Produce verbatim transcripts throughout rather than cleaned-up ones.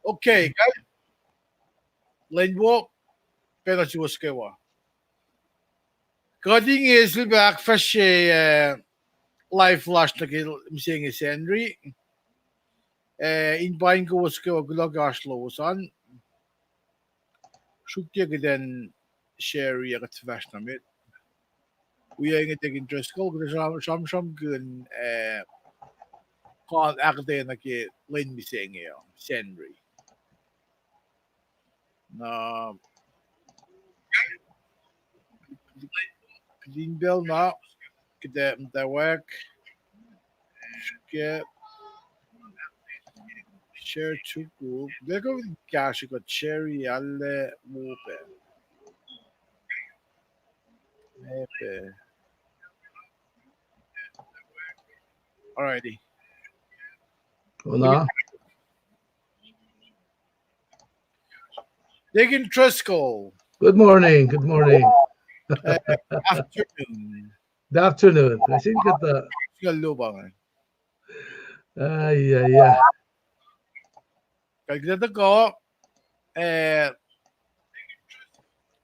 Okay, guys. Lwen wo, pacl nuh suwos kwewa. Kuht inge sifilpac ahkfahsrye, eh, live lasr nuh ke mihsenge Sacnri. Eh, in paing kowos kwewa kuloh ke oasr lowos an. Sruokyac kuht in share ac kuht fahsr nuh met. Wi inge Deacon Driscoll, kuht sram, sramsramkihn, eh, kuh ahkuhtweyac nuh ke lwen mihsenge uh, Sacnri. Na, kuht in pacl na, kuht ac muhtwacwacack, ke share to group. Kuht ac kuh in kahsruh kuht share-i arlac wo pac. Epac. Alrighty. Hola. Deacon Driscoll. Good morning, good morning. Uh, afternoon. Good afternoon. I think that the Singucul luo pa inge. Ai, ai, ai. Kalkila tuhkuh, eh,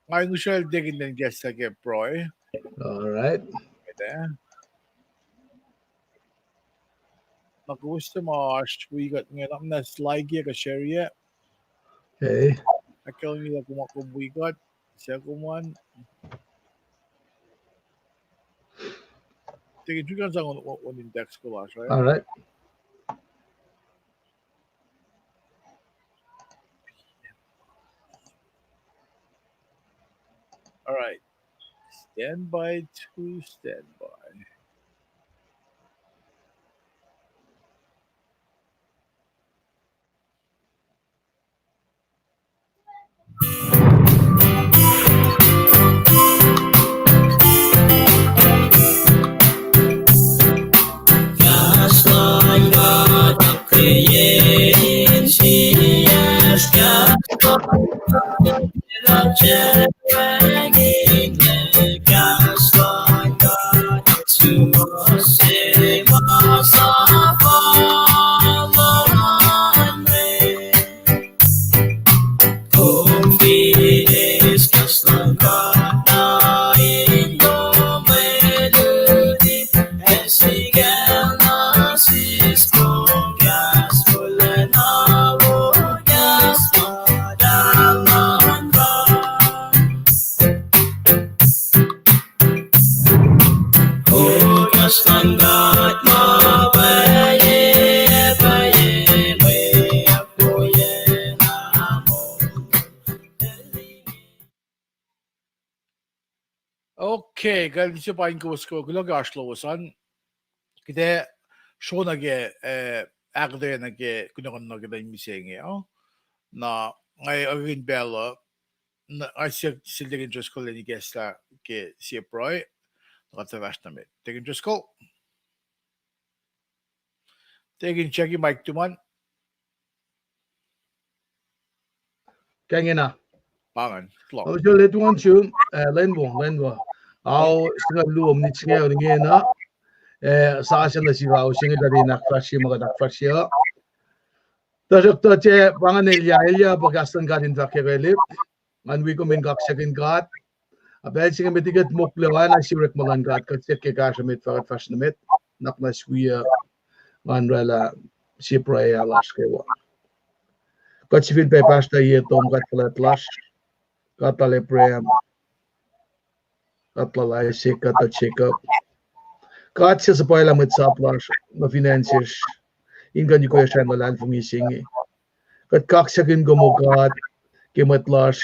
nga ngihsre Deacon Len Kessler ke pruhe. All right. Right there. Na kowos suc ma oasr wi kuht inge, na muhnahs like-i kuh share-i. Okay. Ahkkahlwemye lah kom, kom wi kuht, suc kom an. Deacon, srihke in sang on, on, on in text ko lasr, right? All right. All right. Stand by to stand by. Okay, kuht in se paing kowos kwewa, kuloh ke oasr lowos an. Kuht ac sro nuh ke, eh, ahkuhtweyac nuh ke kunohkohn nuh ke lwen mihsenge uh. Na nga akihlen pacl uh, na nga siyuck sel Deacon Driscoll elan ikacslah ke sie pruhe, na kuht fahsr nuh met. Deacon Driscoll. Deacon, check-i mic tuhmom. Ke ingena. Pa ingacn, kuloh. Ao, so let one, two, eh, lwen wo, lwen wo. Ao, singucul luo, minit singucul ingena. Eh, sasuc nuh sihk, ao, se inge kuht in ahkfahsrye ma kuht ahkfahsrye uh. Tuhsruhktuh, pa ingacn, elyah, elyah pa kahs luhn God in fahkyuckwelihk. Ngan wi kom in kaksakihn God. A pacl se inge met liki kuht mokle oacna sie orekma luhn God, kuht siyuck ke kahsruh met fah kuht fahsr nuh met, nuhnak muhnahs wi uh, ngan oraclah sie pruhe lasr kwewa. Kuht sifilpac pahsrtah ye tom, God fuhlwact lasr, God lal Abraham, God lal Isaac, God lal Jacob. God suc suhpwaclah mwet sap lasr nuh fin acn sesr, in kuh in ukwe sracn luhlahlfongi se inge. Kuht kaksakihn kom, O God, ke mwet lasr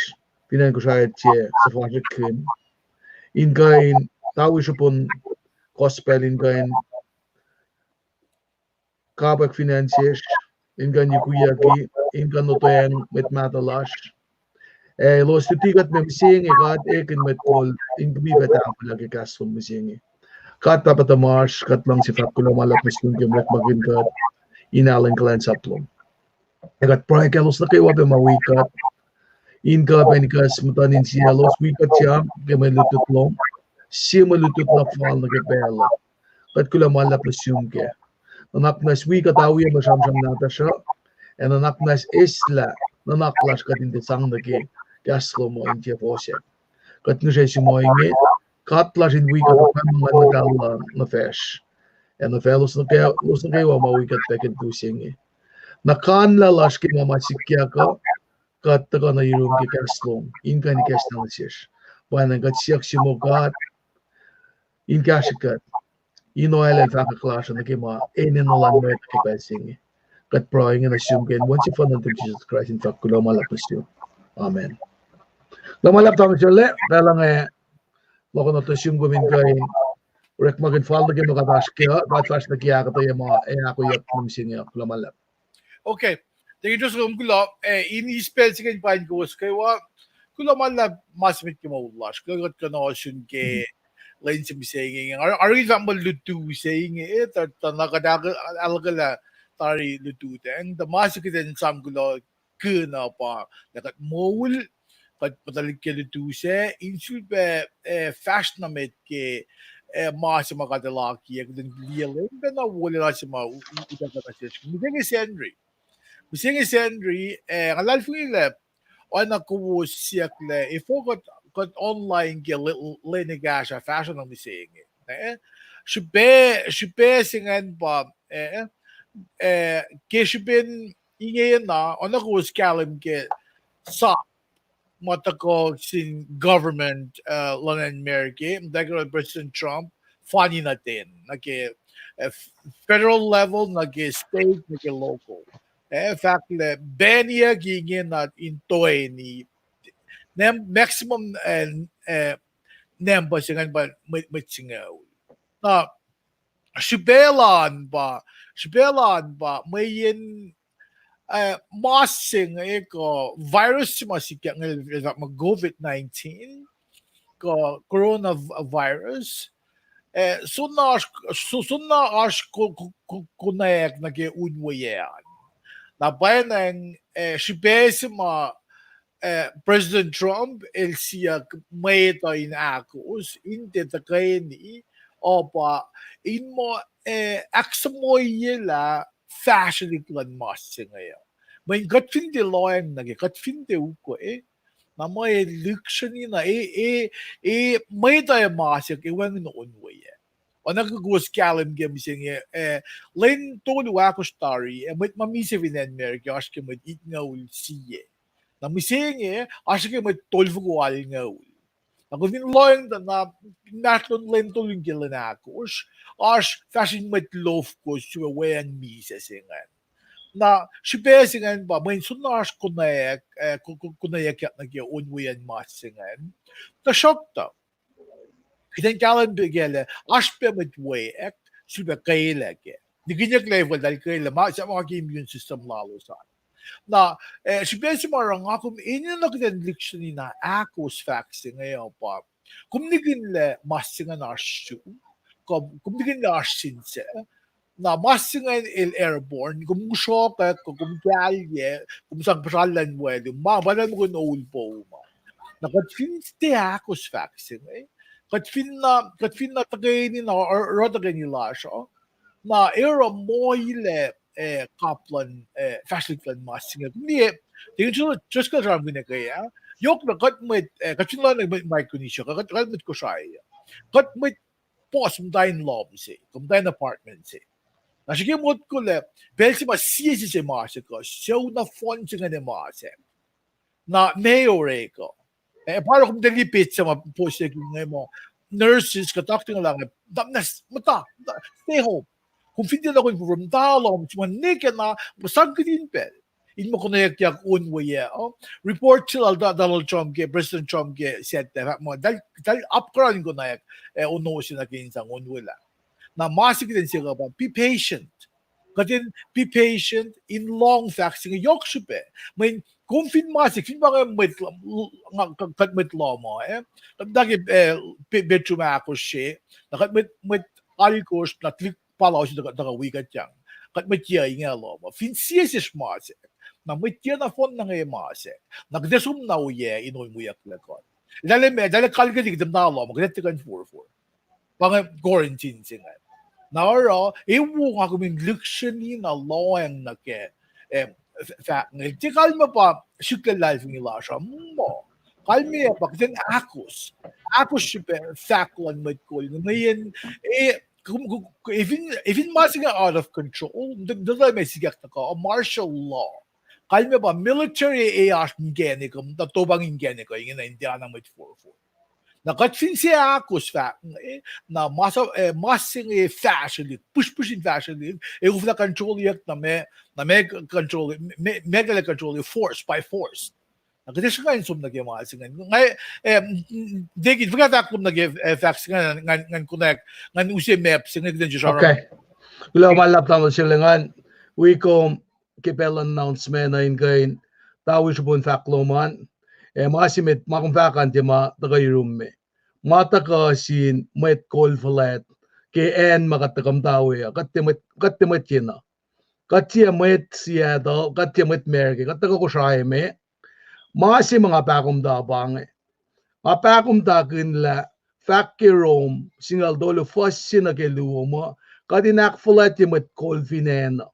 fin acn Kosrae tiac suhfasrihkkihn, in kuh in tawi srihpen gospel, in kuh in kapwack fin acn sesr, in kuh in ukwiyucki, in kuh in lotweacng mwet mahtuh lasr. Ac elos luti kuht mwe mihsenge, God, ekihn mwet kol in kihtin pac tahfwelah ke kahs lom mihsenge. God Pahpah tuhmasr, kuht luhngse fahk kuloh ma luhlahp nuh sum ke orekmakihn kuht in alu in kuhlwacnsap lom. Ac kuht pruhe ke elos nuh kwewa pac ma wi kuht, in kuh pac in ikacs muhtuhn insiyaclos, wi kuht siyuck ke mwe lutlut lom, sie mwe lutlut na fal nuh ke pacl uh. Kuht kuloh ma luhlahp nuh sum kac. Nuhnak muhnahs wi kuht awi ma sramsram nahtuhsr uh, ac nuhnak muhnahs eslah nuhnak lasr kuht in tiac sang nuh ke kahs lom uh in tiac fohsack. Kuht ngihsre sum inge, God lasr in wi kuht, orekma ma ngan muhtahl nuh facsr, ac nuh faclos nuh kwewa ma wi kuht pac ke lutu se inge. Na kahlwem lasr ke ma ma sikyak uh, kuht tuhkuh nuh yurum ke kahs lom in kuh in ikacslah nuh sesr. Pwacnwacng kuht siyuck sum, O God, in kahsrwe kuht in oalel fahkwack lasr uh nuh ke ma enenuh luhn mwet ke pacl se inge. Kuht pruhe inge nuh sum ke inen Wen sefanna nuhtum Jisus Kraist in fahk kuloh ma luhlahp nuh sum. Amen. Kuloh ma luhlahp tamuhlwel Sele, pacl inge lohkohn nuhtum sum kom in kuh in orekmakihn fal nuh ke ma kuht oasr ke uh, kuht fahsr nuh ke ahkuhtweyac ma ac ahkoeyuck nuh mihsenge uh. Kuloh ma luhlahp. Okay. Thank you, Joseph. Kom kuloh, eh, in eis pacl se inge in paing kowos kwewa. Kuloh ma luhlahp ma se met ke moul lasr. Kuloh kuht kuh in ohsun ke lwen se mihsenge inge. Ar-, arulacna fahk muh lutu se inge, eh, tuh, tuh na kuht ahk-, ahluhkwelah tari lututacng. Tuh ma se kuht in sang kuloh kihn uh pa lah kuht moul, kuht muhtwaclihk ke lutu sac, in sulpac, eh, fahsr nuh met ke, eh, ma se ma kuht ac lakiyac, kuht in liye lah in pacna wolacna se ma u-, u-, utuckuh nuh sesr. Mihsenge Sacnri. Mihsenge Sacnri, eh, nga luhlahlfongi lah oacna kowos siyuck lah efuh kuht, kuht online ke lwen, lwen ekahsr ah fahsruh nuh mihsenge. Eh, srihpac, srihpac se ingacn pa, eh, eh, ke srihpen ingena, oacna kowos kahlwem ke sap ma tuhkuh sin government, uh, luhn acn America, muhtwacwacack President Trump, fani nuh ten, nuh ke, uh, federal level, nuh ke state, nuh ke local. Eh, fahk lah baniyuck ingena in toeni, nam-, maximum, uh, uh, number se ingacn pa mwet, mwet singucul. Na, srihpac lal pa, srihpac lal pa mweyen, eh, mas se inge kuh virus se ma sikyak inge, ma covid nineteen, kuh coronavirus, eh, soenna oasr, so-, soenna oasr ko-, ko-, ko-, konwacack nuh ke onweyac an. Na pwacnwacng, eh, srihpac se ma, eh, President Trump el siyuck mwet uh in ahkos, in tiac tuhkweni, uh pa in muh, eh, ahksuhmuhiyac lah fahsrwelihk luhn mas se inge uh. Mweyen kuht fin tiac lohacng nuh ke, kuht fin tiac ukwe, na muh el lihksreni na, e, e, e, mwet uh ac ma se ke wacngihn onweyac. Oacna ke kowos kahlwem ke mihsenge, eh, lwen tolu ahkosr tari, eh, mwet ma misac fin acn America oasr ke mwet itngucul sie. Na mihsenge, oasr ke mwet tolfoko alngucul. Na kom fin lohacng tuh na, inmahsrlon lwen tolu nuh ke lwen ahkosr, oasr fahsr in mwet lofkost suc weacng misac se ingacn. Na srihpac se ingacn pa mweyen soenna oasr konwacack, eh, ko-, ko-, konwacacyak nuh ke onweyac in mas se ingacn. Tuhsruhktuh kuht in kahlwem pac kac lah oasr pac mwet weack, sulpac kwelah kac. Nikihnyuck lah efuh eltahl kwelah, ma, suc ma ke immune system lalos an. Na, eh, srihpac se ma oruh nga kom enenuh kuht in lihksreni na ahkos fahk se inge uh pa, kom nikihnlah mas se ingacn oasr sum, kom, kom nikihnlah oasr sin sac, na mas se ingacn el airborne, kom usrokack, kom kahlyac, kom sang puhsrallah in waclum, ma, ma muhkwena oul poum an. Na kuht fin tiac ahkos fahk se inge, kuht fin na, kuht fin na tuhkweni na, oruh tuhkweni lasr uh, na oruh moilac, eh, kap luhn, eh, fahsrwelihk luhn mas se inge. Kom liye, just kuh sramsram ke ah, yohk na kuht mwet, eh, kuht fin lohacng mwet Micronesia, kuht, kuht mwet Kosrae uh, kuht mwet puhs muhta in lohm se, kuh muhta in apartment se. Na srihke motko lah pacl se ma sie se se ma se kuh, sucu nohfohn se ingacn ma se. Na meoa orek uh, eh, pa oruh kom tiac liye petsac ma puhs se inge muh, nurses kuh doctor inge lah inge, muhta, muhta, stay home. Kom fin tiac nuh kom forfor, muhta lohm se, ma nwe ke na, muh sang kihtin pacl in muh konwacacyak onweyac uh. Report se lal Donald Trump ke, President Trump ke Saturday, fahk muh eltahl, eltahl apkuhran in konwacack, eh, ono se nuh ke in sang onwelah. Na ma se kuht in siyuck uh pa, be patient. Kuht in be patient, in lohng fahk se inge yohk srihpac. Mweyen kom fin ma se, fin pa inge mwet, kuht mwet lohm uh, eh, kuht muhta ke, eh, bedroom ahkosr se, na kuht mwet, mwet alkosr, na tuhlihk pahluh se tuhkuh wi kuht yang. Kuht mwet yac inge lohm uh. Fin sie sesr ma se, na mwet yac nohfohn na inge ma se, na kuht ac som na oyac in onweyucklac kuht. Eltahl, eltahl kalkeni kuht muhta lohm uh, kuht ac tiac kuh in forfor. Pa inge quarantine se ingacn. Na oruh, e wo nga kom in lihksreni na lohacng nuh ke, eh, f-, fahk inge. Tiac kalmac pa srihklac luhlahlfongi lasr uh, muh. Kalmac pa kuht in ahkos. Ahkos srihpac fahk luhn mwet kol inge. Mweyen, e, kom, kom, e fin, e fin ma se inge out of control, n-, n-, tuh ma sikyak nuh ke martial law. Kalmac pa military e oasr inkacnek uh, na topang inkacnek uh, ingena in tiacna mwet forfor. Na kuht fin se ahkos fahk inge, na ma se, eh, ma se inge fahsrwelihk, pihsrpihsr in fahsrwelihk, e koflah control-iyuck na ma, na ma control, ma, ma kala control force, by force. Na kuht ac sruhnga in som nuh ke ma se inge. Nga, eh, Deacon, fuhkah fahk lom nuh ke, eh, fahk se inge, ngan, ngan konwacack, ngan use map se inge, kuht in sramsram. Kuloh ma luhlahp tamuhlwel Sele, ngan wi kom ke pacl luhn announcement uh in kuh in tawi srihpen fahk lom an. Eh, ma se met ma kom fahk an tiac ma tuhkuh yurum me. Ma tuhkuh sin mwet kol fuhlwact ke acn ma kuht tuhkuh muhta we uh, kuht tiac mwet, kuht tiac mwet yenuh. Kuht tiac mwet Seattle, kuht tiac mwet America, kuht tuhkuh Kosrae me. Ma se ma nga pahkomtah pa inge. Nga pahkomtahkihn lah fahk ke Rom singucul tolu fuhs se nuh ke luo muh, kuht in ahkfuhlwactye mwet kol fin acn uh.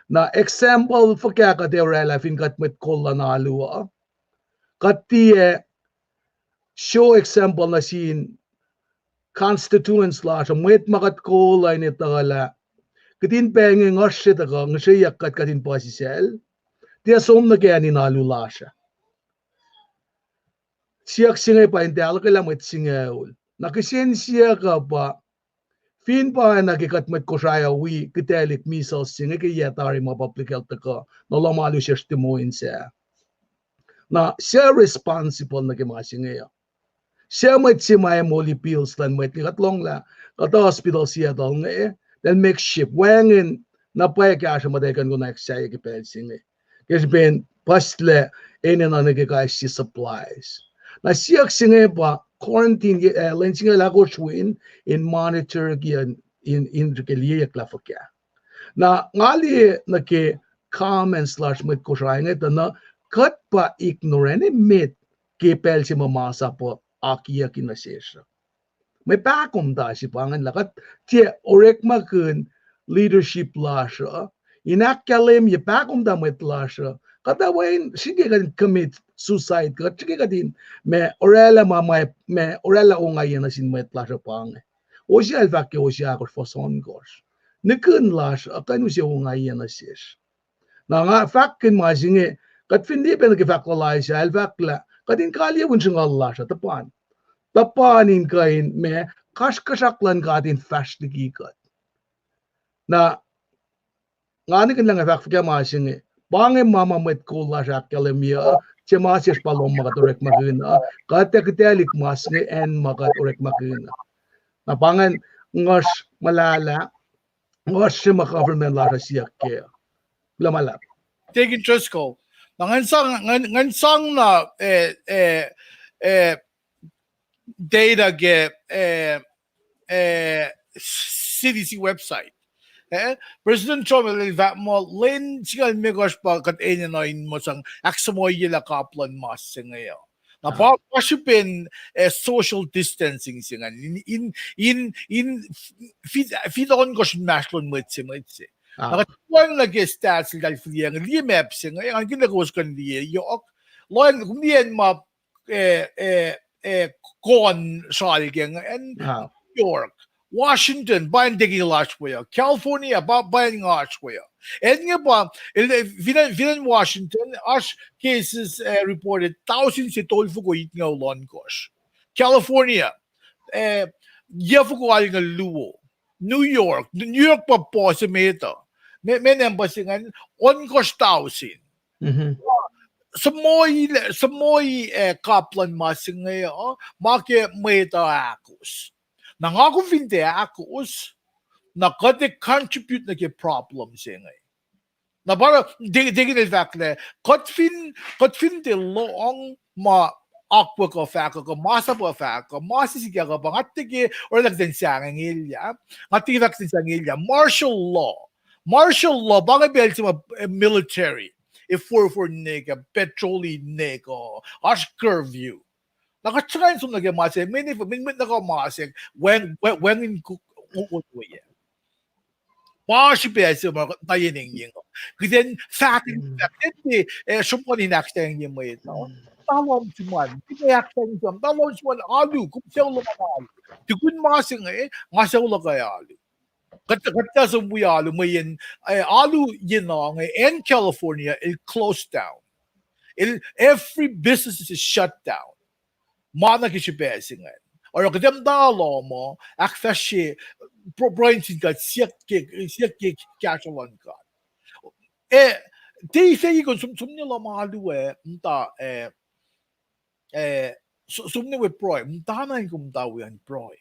Na example fuhkah kuht ac oraclah fin kuht mwet kol luhn alu uh? Kuht tiac show example nuh sin constituents lasr uh, mwet ma kuht kol uh in etuh lah kihtin pacl inge nguhsre tuhkuh ngihsreyuck kuht, kuht in puhsisacl, tiac som nuh ke acn in alu lasr uh. Siyuck se inge pa in tahluhkwelah mwet singucul. Na kihsen siyuck uh pa, fin pa oacna ke kuht mwet Kosrae uh wi kitaclihk measles se inge ke yac tari ma public health tuhkuh nuh lohm alu sesr Des Moines ah. Na suc responsible nuh ke ma se inge uh? Suc mwet se ma moli bills luhn mwet inge? Kuht lohnglah kuht hospital Seattle inge, el makeshift, wacngihn na pwacye kahsruh muhtwacn kuh in konwacack sahyac ke pacl se inge ke srihpen puhslac enenuh nuh ke kais sie supplies. Na siyuck se inge pa quarantine, eh, lwen singucul ahkosr win in monitor ke in, in ke liyeyuck lah fuhkah. Na nga liye nuh ke comments lasr mwet Kosrae inge tuh na kuht pa ignorant emet ke pacl se ma masap uh akiyucki nuh sesr uh. Mwe pahkomtah se pa ingacn lah kuht tiac orekmakihn leadership lasr uh in ahkkahlwemye, pahkomtah mwet lasr uh. Kuht ac wen srihke kuht in commit suicide, kuht srihke kuht in ma oraclah ma, ma, ma oraclah ongaiyac nuh sin mwet lasr uh pa inge. Hosea el fahk ke Hosea ahkosr fuhs ohnkohsr, nihkihn lasr uh kuh in use ongaiyac nuh sesr. Na nga fahkkihn ma se inge, kuht fin liye pac nuh ke fahk lal Isaiah, el fahk lah kuht in kaliyac win sruhnguhl lasr uh, tuhpan. Tuhpan in kuh in ma kasrkuhsrak luhn God in fahsr liki kuht. Na nga nihkihn lah nga fahk fuhkah ma se inge, pa inge ma ma mwet kol lasr ahkkahlwemye uh, se ma sesr pa lohm ma kuht orekmakihn uh, kuht ac kitaclihk ma se inge acn ma kuht orekmakihn uh. Na pa ingacn, nguhsr muhlahlah, nguhsr se ma government lasr uh siyuck kac. Kuloh ma luhlahp. Deacon Driscoll, na ngan sang, ngan, ngan sang na, eh, eh, eh, data ke, eh, eh, C D C website. Eh, President Trump el fahk muh lwen singucul limekohsr pa kuht enenuh in muh sang ahksuhmuhyelah kap luhn mas se inge uh. Na pa, pa srihpen, eh, social distancing se ingacn, in, in, in, in feet, feet ohnkohsr inmahsrlon mwet se, mwet se. Na kuht kuh nuh ke stats eltahl fihliyac inge, liye map se inge, ngan kihtin kowos kuh in liye yohk. Lohacng, kom liye ma, eh, eh, eh, Kohn sralke ingacn, New York, Washington, pa in deacon lasr we uh, California, pa, pa in nga oasr we uh. Acn inge pa, el, fin acn, fin acn Washington, oasr cases, eh, reported tausin se tolfoko itngoul ohnkohsr. California, eh, yac foko alngoul luo. New York, New York pa puhs emet uh. Me, me nampa se ingacn, ohnkohsr tausin. Suhmuhi, suhmuhi, eh, kap luhn ma se inge uh, ma ke mwet uh ahkos. Na nga kom fin tiac ahkos, na kuht ac contribute nuh ke problem se inge. Na pa, Deacon el fahk lah, kuht fin, kuht fin tiac lohng ma akwuck uh fahk uh, kuh masap uh fahk uh, ma se sikyak uh pa, nga tiac ke oraclah kuht in sahngwengwellah, nga tiac ke fahk kuht in sahngwengwellah martial law. Martial law pa inge pacl se ma, eh, military ac forfor nuh ke, patrol nuh ke, oasr curfew. Na kuht sruhnga in som nuh ke ma se, mweyen, mweyen mwet nuh kwewa ma se, wacng, wacng, wacngihn ku-, o-, o-, ohiyac. Pa srihpac se ma kuht na yen engyeng uh. Kuht in fahk in, fahk in, eh, sruhmuhn in ahkstahngye mwet uh. Talan suman, kuht in ahkstahngye suman, talan suman alu, kom sucu luhman alu. Tukun ma se inge, nga sucu luhk ac alu. Kuht, kuht ac som wi alu, mweyen, eh, alu yen inge, acn California, el close down. El, every business is shut down. Ma na ke srihpac se ingacn. Oruh kuht ac muhta lohm uh, ahkfahsrye, pruhe, pruhe sin God, siyuck ke, siyuck ke kahsruh luhn God. Eh, tiac fahk kom som, som nuh lohm alu ah, muhta, eh, eh, so, som nuh we pruhe, muhta na in kom muhta wi an pruhe.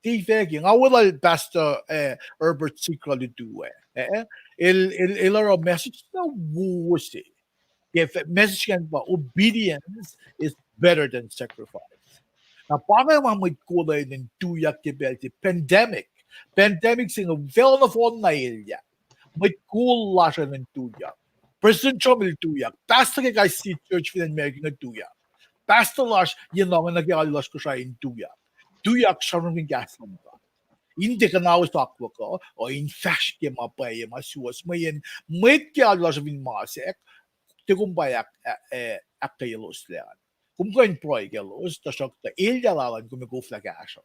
Tiac fahk, nga weluhl Pastor, eh, Herbert Sigrah lutu ah, eh, el, el, el oruh message na wo se. Ke message ingacn pa obedience is better than sacrifice. Na pa inge ma mwet kol uh enenuh in tuyak ke pacl se pandemic. Pandemic se inge facl nohfohn na elyah. Mwet kol lasr enenuh in tuyak. President Trump el tuyak. Pastor ke kais sie church fin acn America inge tuyak. Pastor lasr yen inge nuh ke alu lasr Kosrae in tuyak. Tuyak sramsramkihn kahs luhn God. In tiac kuhnahoslah akwuck uh, in fahsr ke ma pwacye ma suwohs. Mweyen mwet ke alu lasr fin masack, tiac kom pa ahk-, ah, eh, ahkkweyeloslac an. Kom kuh in pruhe kaclos, tuhsruhktuh elyah lalos an kom ac koflah kahsruh.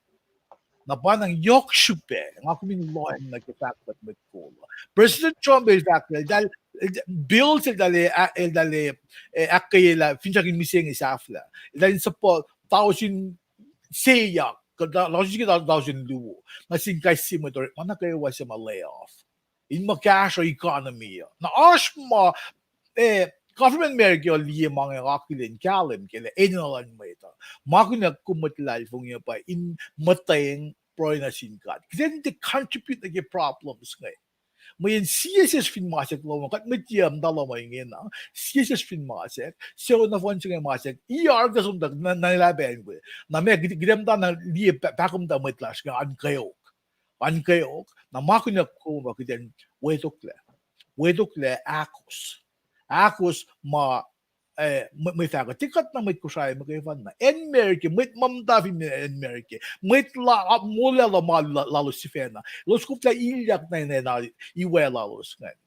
Na pa na yohk srihpac, nga kom in lohacng nuh ke fahk luhn mwet kol uh. President Trump el fahk lah, eltahl, el, bills eltahl, ah, eltahl, eh, ahkkweyelah, finsrak in mihsenge sahflah. Eltahl in support thousand seyak, kuh ta-, thousand seyak, thousand luo. Na sin kais sie mwet orekma nuh kwewa se ma lay off. In ma kahsruh economy uh. Na oasr ma, eh, government America uh liye ma inge akihlen kahlwem ke lah enenuh luhn mwet uh. Ma kunac kom mwet luhlahlfongi uh pa in muhtweng pruhe nuh sin God. Kuht in tiac contribute nuh ke problems inge. Mweyen sie sesr fin masack lom uh, kuht mwet yac muhta lom uh ingena, sie sesr fin masack, sucu nohfohn se inge masack, iar kuh som tuh na, na lah pacl we. Na meac, kuht, kuht ac muhta na liye pa-, pahkomuhta mwet lasr inge an kweok. An kweok, na ma kunac kom uh kuht in wetoklac. Wetoklac ahkos. Ahkos ma eh, mwe, mwe fahk uh, tiac kuht na mwet Kosrae muhkwena. Acn America, mwet ma muhta fin acn America. Mwet la-, ah, molwelah ma la-, lalos sifacna. Elos koflah ilyak na, na, na, iwe lalos ingacn.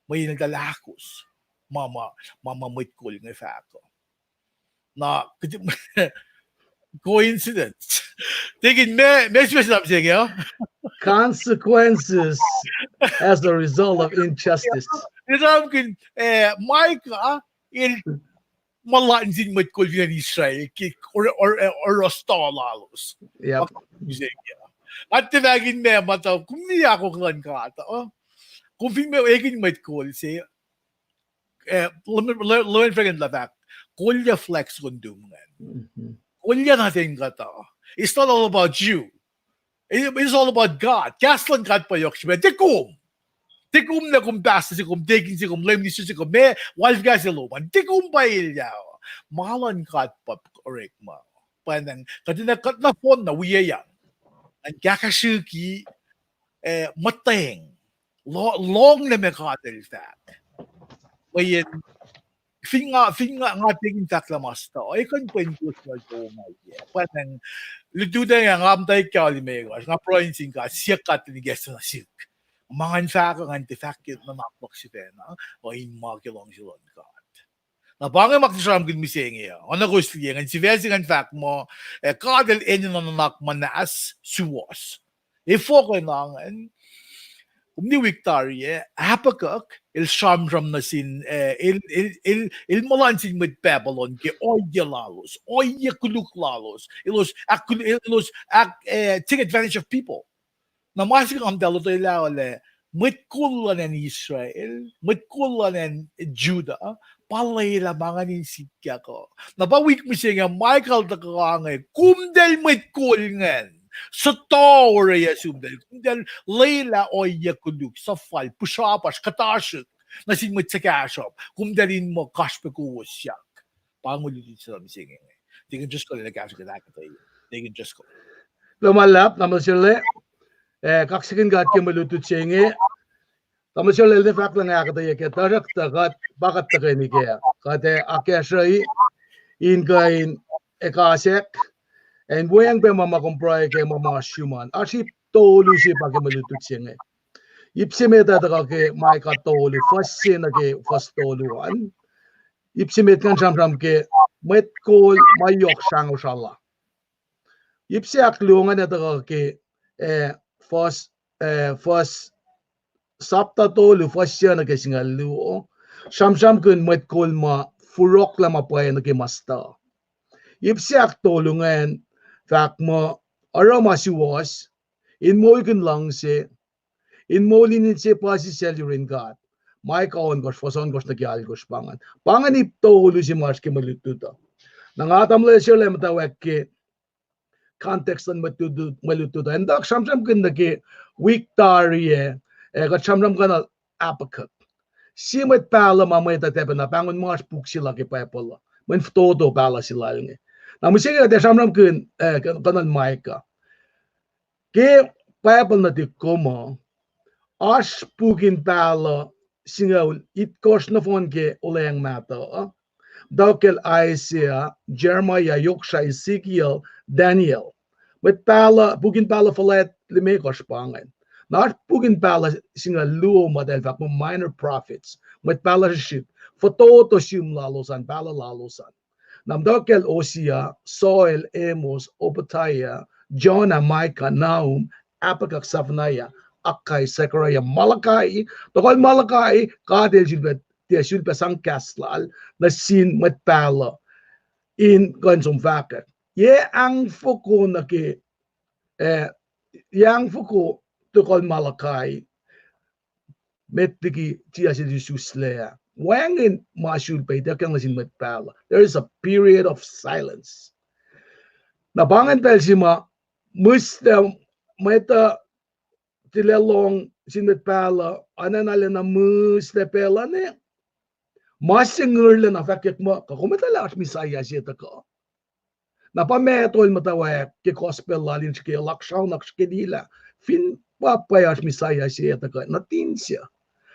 Mweyen eltahl ahkos ma, ma, ma, ma mwet kol inge fahk uh. Na, coincidence. Tekin me, me sifacna mihsenge uh? Consequences as a result of injustice. Esam kin, eh, Micah, el muhlkuhnlah sin mwet kol fin acn Israel, ke or-, or-, oruh stol lalos. Yep. Nga tiac fahk in ma muhta, kom liye akwuck luhn God uh. Kom fin ma ekihn mwet kol se, eh, Reverend Franklin el fahk, kolyac flex kondom ingacn. Kolyac nothing kuhtuh. It's not all about you. It, it's all about God. Kahs luhn God pa yohk srihpac. Tiac kom. Tiac kom lah kom pastor se, kom deacon se, kom lay minister se, kom ma walfkah se lom an. Tiac kom pa elyah. Ma luhn God pa orekma. Pwacnwacng, kuht in, kuht nohfohn na wiyacn an kahkahsrihki, eh, muhtweng. Lo-, lohng nuh ma God el fahk. Mweyen, fin nga, fin nga, nga tiac in fahk lah ma stuh, ekuh in pwen kowos nuh ke ongaiyac. Pwacnwacng, lututacng nga muhta ke alu limekohsr, nga pruhe sin God, siyuck God in ikacslah nuh sihk. Ma ngan fahk uh, ngan tiac fahk ke nuhnak luhk sifacna, uh, in ma ke luhngse luhn God. Na pa inge ma kuht sramsramkihn mihsenge uh. Oacna kowos liye, ngan sifac se ngan fahk muh, eh, God el enenuh nuhnak muhnahs suwohs. Efuh kuh na ingacn, kom liye wik tari ah, Habakkuk el sramsram nuh sin, eh, el, el, el, el muhlkuhnlah sin mwet Babylon ke ohiyac lalos, ohiyac koluk lalos, elos, ahk-, elos, ahk-, eh, take advantage of people. Na ma se nga muhta lotwelah uh lah, mwet kol luhn acn Israel, mwet kol luhn acn Judah, pa lwelah ma ingacn in sikyak uh. Na pa wik mihsenge Michael tuhkuh inge, komtal mwet kol ingacn, suhtuh oreyac sumtal, komtal lwelah ohiyac koluk, suhfal, pihsrapasr, kuhtasrihk, nuh sin mwet suhkahsruhp, komtal in muh kasrpac kowosyak. Pa inge lutlut se mihsenge inge. Deacon Driscoll el kahsruh kuht ahkuhtweyac. Deacon Driscoll. Kuloh ma luhlahp, Tamuhlwel Serle. Eh, kaksakihn God ke mwe lutlut se inge. Tamuhlwel Serle el tiac fahk lah nga ahkuhtweyac kac, tuhsruhktuh kuht pa kuht tuhkweni kac. Kuht ac akacsruhi in kuh in ekasack, ac in weacng pac ma ma kom pruhe kac ma ma sruhmuhn. Oasr ip tolu se pa ke mwe lutlut se inge. Ip se met ah tuhkuh ke Micah tolu, fuhs se nuh ke fuhs tolu an. Ip se met ingacn sramsram ke mwet kol ma yohk srangosrala. Ip se ahkluo ingacn ah tuhkuh ke, eh, fuhs, eh, fuhs sapta tolu, fuhs se nuh ke singucul luo. Sramsramkihn mwet kol ma furohklah ma pwacye nuh ke ma stuh. Ip se ahktolu ingacn fahk muh oruh ma suwohs, in moulkihn luhngse, in moul in inse puhsisacl yurin God. Micah ohnkohsr, fuhs ohnkohsr nuh ke alkohsr pa ingacn. Pa ingacn ip tolu se ma oasr ke mwe lutlut uh. Na nga tamuhlwel Sirlac muhtwacwacack ke context luhn mwe lutlut, mwe lutlut uh. Ac ntuck sramsramkihn nuh ke wik tari ah, eh, kuht sramsramkihn Habakkuk. Sie mwet pahluh ma mwet uh tiac pacna pahngon ma oasr puk se lal ke Bible uh. Mweyen fototo pahluh se lal inge. Na mihsenge kuht ac sramsramkihn, eh, kuh-, kuhnuhl Micah. Ke Bible nuhtihk kom uh, oasr puk in pahluh singucul itkohsr nohfohn ke Olweacng Mahtuh uh, muhtwacwacack kacl Isaiah, Jeremiah, Yoksra, Ezekiel, Daniel. Mwet pahluh, puk in pahluh fuhlwact limekohsr pa ingacn. Na oasr puk in pahluh singucul luo ma eltahl fahk muh minor prophets, mwet pahluh srihsrihk, fototo sihm lalos an, pahluh lalos an. Na muhtwacwacack kacl Hosea, Joel, Amos, Obadiah, Jonah, Micah, Nahum, Habakkuk, Zephaniah, Haggai, Zechariah, Malachi, tohkohl Malachi, God el sulpac, tiac sulpac sang kahs lal nuh sin mwet pahluh in kuh in som fahkwack. Yac ahngfoko nuh ke, eh, yac ahngfoko tohkohl Malachi, met liki Jisus el isuslac ah. Wacngihn ma sulpac ituckyang nuh sin mwet pahluh. There is a period of silence. Na pa ingacn pacl se ma mihslac mwet uh tilac lohng sin mwet pahluh, anacnalacna mihslac pacl uh ne, ma se ngurlac na fahkwack muh, kuh kom etuh lah oasr Messiah se tuhkuh? Na pa Matthew el muhtwacwacack ke gospel lal in srihke laksraonak srihke liye lah fin pa pwacye oasr Messiah se tuhkuh, nuhtin se.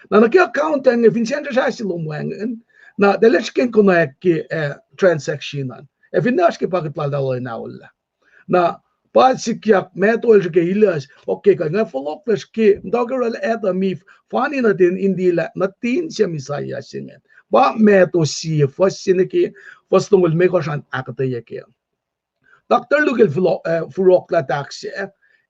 Na nuh ke account inge, fin sacn srasrah se lom wacngihn, na eltahl srihke in konwacack ke, eh, transaction an. Ac finne oasr ke pakiht lal, eltahl in aolla. Na pa sikyak Matthew el srihke ilas, okay, kuh nga fohlohklac srihke, muhta ke oruh Adam Eve, fani nuhtin in liye lah nuhtin se Messiah se ingacn. Pa Matthew sie, fuhs se nuh ke fuhs longoul limekohsr an ahkuhtweyac kac. Doctor Luke el fohlo-, eh, fohlohklah tahk se,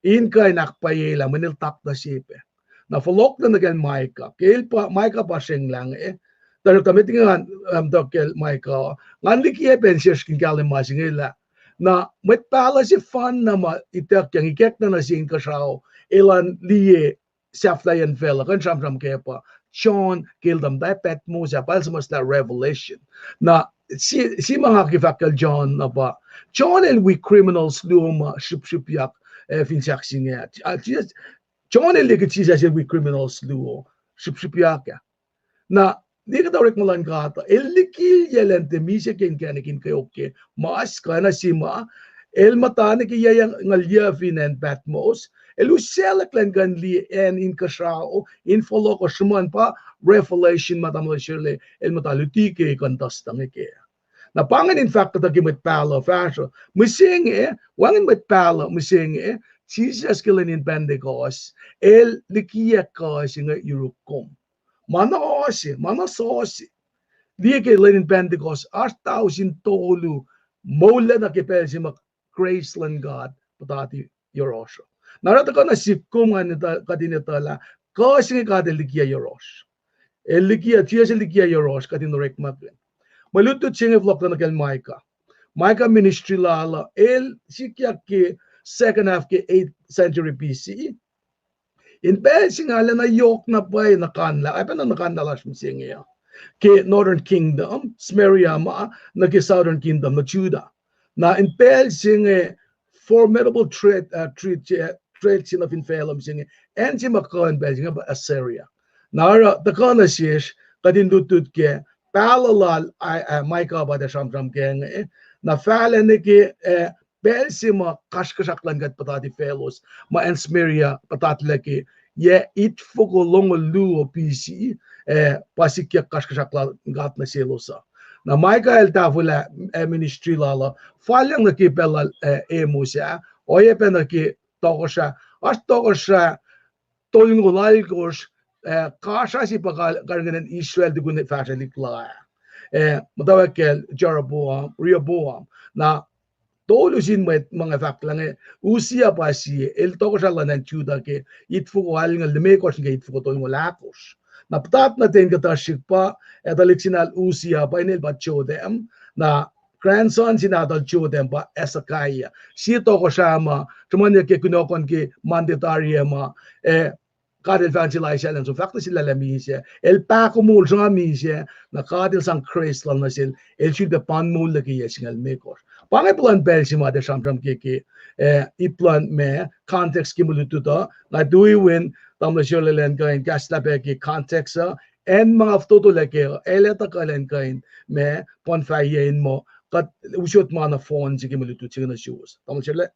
in kuh in ahkpwacyelah mweyen el tak nuh se pac. Na fohlohklah nuh kacl Micah, ke el pa, Micah pa srenglah inge, tuh, tuh met inge ngan, um, tuh kacl Micah, ngan likiyac pac in sesr kihn kahlwem ma se inge lah, na mwet pahluh sefanna ma ituckyang ikackna nuh sie inkuhsrao, elan liye sahflahiyacn facluh, kuh in sramsram kac pa John, ke el tuh muhta Patmos ah, pa el suhmuhslah Revelation. Na sie, sie ma nga ke fahk kacl John na pa, John el wi criminals luo ma srihpsrihpyak, eh, fin sahk se inge. Ah, Jisus, John el liye ke Jisus el wi criminals luo srihpsrihpyak ah. Na liye kuhtuh orekma luhn God uh, el likilyac elan tiac misac ke inkacnek in kweok ke mas kuh na sie ma, el muhta nuh ke yac, yac, ngal yac fin acn Patmos, el usaclacklac in kuh in liye acn inkuhsrao in fohlohk uh, sruhmuhn pa Revelation ma tamuhlwel Sirlac el muhta luti ke kuh in tuhstuhnge kac. Na pa ingacn in fahk kuhtuh ke mwet pahluh fahsruh, mihsenge, wacngihn mwet pahluh mihsenge, Jisus ke lwen in Pentecost, el likiyac kuh se inge yuruk kom. Ma na ohse, ma na sohse. Liye ke lwen in Pentecost, oasr tausin tolu, moullac nuh ke pacl se ma grace luhn God puhtati yohrohsr uh. Na oruh tuhkuh nuh sihk kom ngan kuht in etuh lah kuh se inge God el likiyac yohrohsr. El likiyac, Jisus el likiyac yohrohsr, kuht in orekmakihn. Mwe lutlut se inge fohlohklac nuh kacl Micah. Micah ministry lal uh, el sikyak ke second half ke eighth century B C. In pacl se inge arulacna yohk na pwacye nuhkanlah, oacyacpac nuhkanlah lasr mihsenge uh, ke Northern Kingdom, Samaria ma, nuh ke Southern Kingdom, nuh Judah. Na in pacl se inge formidable threat, uh, threat, uh, threat se nuh fin facluh mihsenge, acn se ma kuh in pacl se inge pa Assyria. Na oruh tuhkuh nuh sesr, kuht in lutlut ke pahluh lal, uh, Micah pa tuh sramsram kac inge, na fahlac nuh ke, uh, pacl se ma kasrkuhsrak luhn God puhtati faclos, ma acn Samaria puhtatlac ke yac itfoko longoul luo B C, uh, pa sikyak kasrkuhsrak luhn God nuh selos uh. Na Micah el tahfwelah, uh, ministry lal uh, falyang nuh ke pacl lal, uh, Amos ah, oacyacpac nuh ke tohkohsrah, oasr tohkohsrah tolngoul alkosr, eh, kasra se pa kal-, karihngihn Israel tukun fahsrwelihk la ah. Eh, muhtwacwacack kacl Jeroboam, Rehoboam. Na tolu sin mwet ma nga fahk lah inge, Uzziah pa sie, el tohkohsrah luhn acn Judah ke itfoko alngoul limekohsr nuh ke itfoko tolngoul ahkosr. Na puhtat nuh ten kuhtuh srihk pa, eh, tuhlihk sinal Uzziah pa inel pa Jotham, na grandson sinal Jotham pa Hezekiah. Sie tohkohsrah ma, sruhmuhnyuck ke kunohkohn ke Monday tari ah ma, eh, God El fahk nuh sel Isaiah lah som fahk nuh sel lah misac. El pahkomuhl sruhnga misac, na God El sang grace lal nuh sel, el sulpac pa in moul liki yac singucul limekohsr. Pa inge puhlan pacl se ma tiac sramsram ke, ke, eh, ip luhn ma, context ke mwe lutlut uh, nga tui wen, tamuhlwel Sherlel an kuh in kahslah pac ke context uh, acn ma nga fototolac kac uh, el etuh kuh elan kuh in ma, pa in fahyac in muh, kuht usot ma na fohn se ke mwe lutlut se inge nuh suwos. Tamuhlwel Sherlel?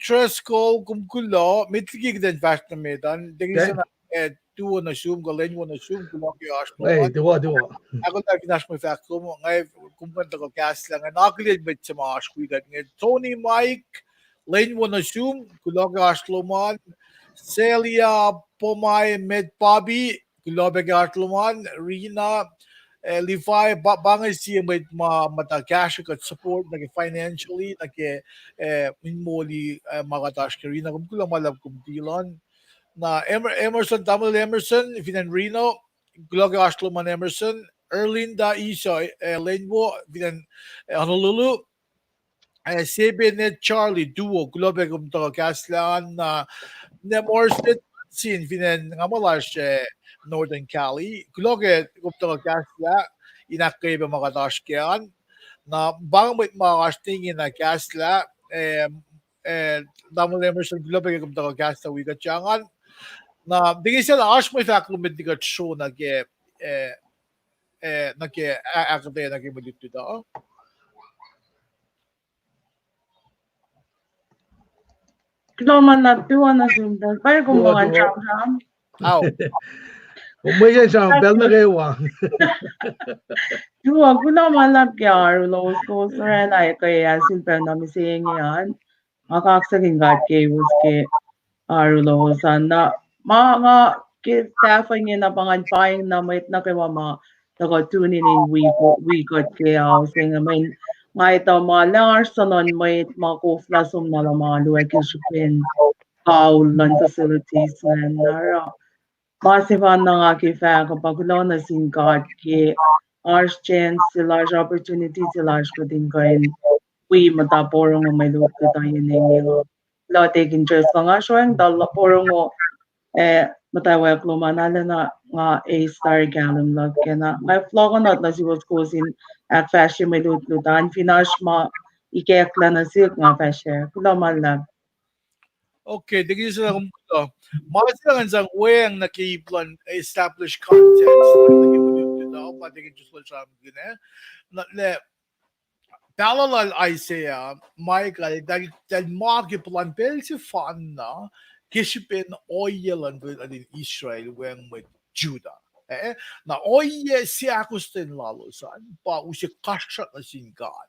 Driscoll, kom kuloh, met liki kuht in fahsr nuh met an, tiac ke sena, eh, tuo nuh sum, kuh lwen wo nuh sum, kuloh ke oasr lom an. Tuwo, tuwo. Ahkolah fin oasr mwe fahk lom, nga kom kuh in tuhkuh kahslah, nga akihlen mwet se ma oasr wi kuht inge, Tony Mike, lwen wo nuh sum, kuloh ke oasr lom an, Celia Pomai, met Bobby, kuloh pac ke oasr lom an, Rina, eh, Levi, pa, pa inge sie mwet ma muhta kahsruh kuht support nuh ke financially, nuh ke, eh, in moli, eh, ma kuht oasr ke. Rina, kom kuloh ma luhlahp kom tilan. Na Emer-, Emerson, tamuhlwel Emerson, fin acn Reno, kuloh ke oasr lom an Emerson, Erlinda Isa, eh, lwen wo, fin acn, eh, Honolulu, eh, Sebe, Ned, Charlie, tuwo, kuloh pac kom tuhkuh kahslah an, na, na Morrison, sin fin acn nga muh lasr, eh, Northern Cali, kuloh ke kom tuhkuh kahslah, in ahkkweye pac ma kuht oasr kac an, na pa inge mwet ma oasr ne ingena kahslah, eh, eh, tamuhlwel Emerson, kuloh pac ke kom tuhkuh kahslah wi kuht sacngan, na tiac ke sena oasr mwe fahk lom met liki kuht sro nuh ke, eh, eh, nuh ke, ah, ahkuhtweyac nuh ke mwe lutlut uh. Kuloh ma luhlahp, tuwo nuh sum, pacl kom muh ngan sramsram. Kom mwe sramsram pacl nuh kwewa. Tuwo, kuloh ma luhlahp ke oaru lowos, kowos oraclah ekuh ac sulpacna mihsenge an. Nga kaksakihn God keiwos ke oaru lowos an. Na ma nga ke tahfuh ingena pa ngan paing na mwet nuh kwewa ma tuhkuh tune in in wi, wi kuht ke ao se inge, mweyen nga etuh ma lah oasr soenna mwet ma koflah som na luhn alu ac ke srihpen kaul luhn facilities ingacn. Na oruh ma sefanna nga ke fahk uh pa kuloh nuh sin God ke oasr chance se lasr, opportunity se lasr kuht in kuh in wi muhta porongo mwe lutlut uh yen inge. Kuloh Deacon Driscoll, nga sroacng tuh porongo, eh, muhtwacwacack lom an arulacna nga eis tari kahlwem luhk kac. Na nga fohlohkohnot nuh suwos kowos in ahkfahsrye mwe lutlut an, fin oasr ma ikacklah nuh sihk nga fahsr. Kuloh ma luhlahp. Okay, tiac ke sena kom kuloh. Ma se nga sang weacng nuh ke ip luhn establish context, nuh ke mwe lutlut uh, pa tiac ke just lal sramsramkihn, eh. Na, lah, pahluh lal Isaiah, Micah, eltahl, eltahl ma ke puhlan pacl sefanna ke srihpen ohiyac luhn, luhn Israel weacng mwet Judah. Eh, na ohiyac se ahkostwen lalos an pa use kasrkuhsrak nuh sin God.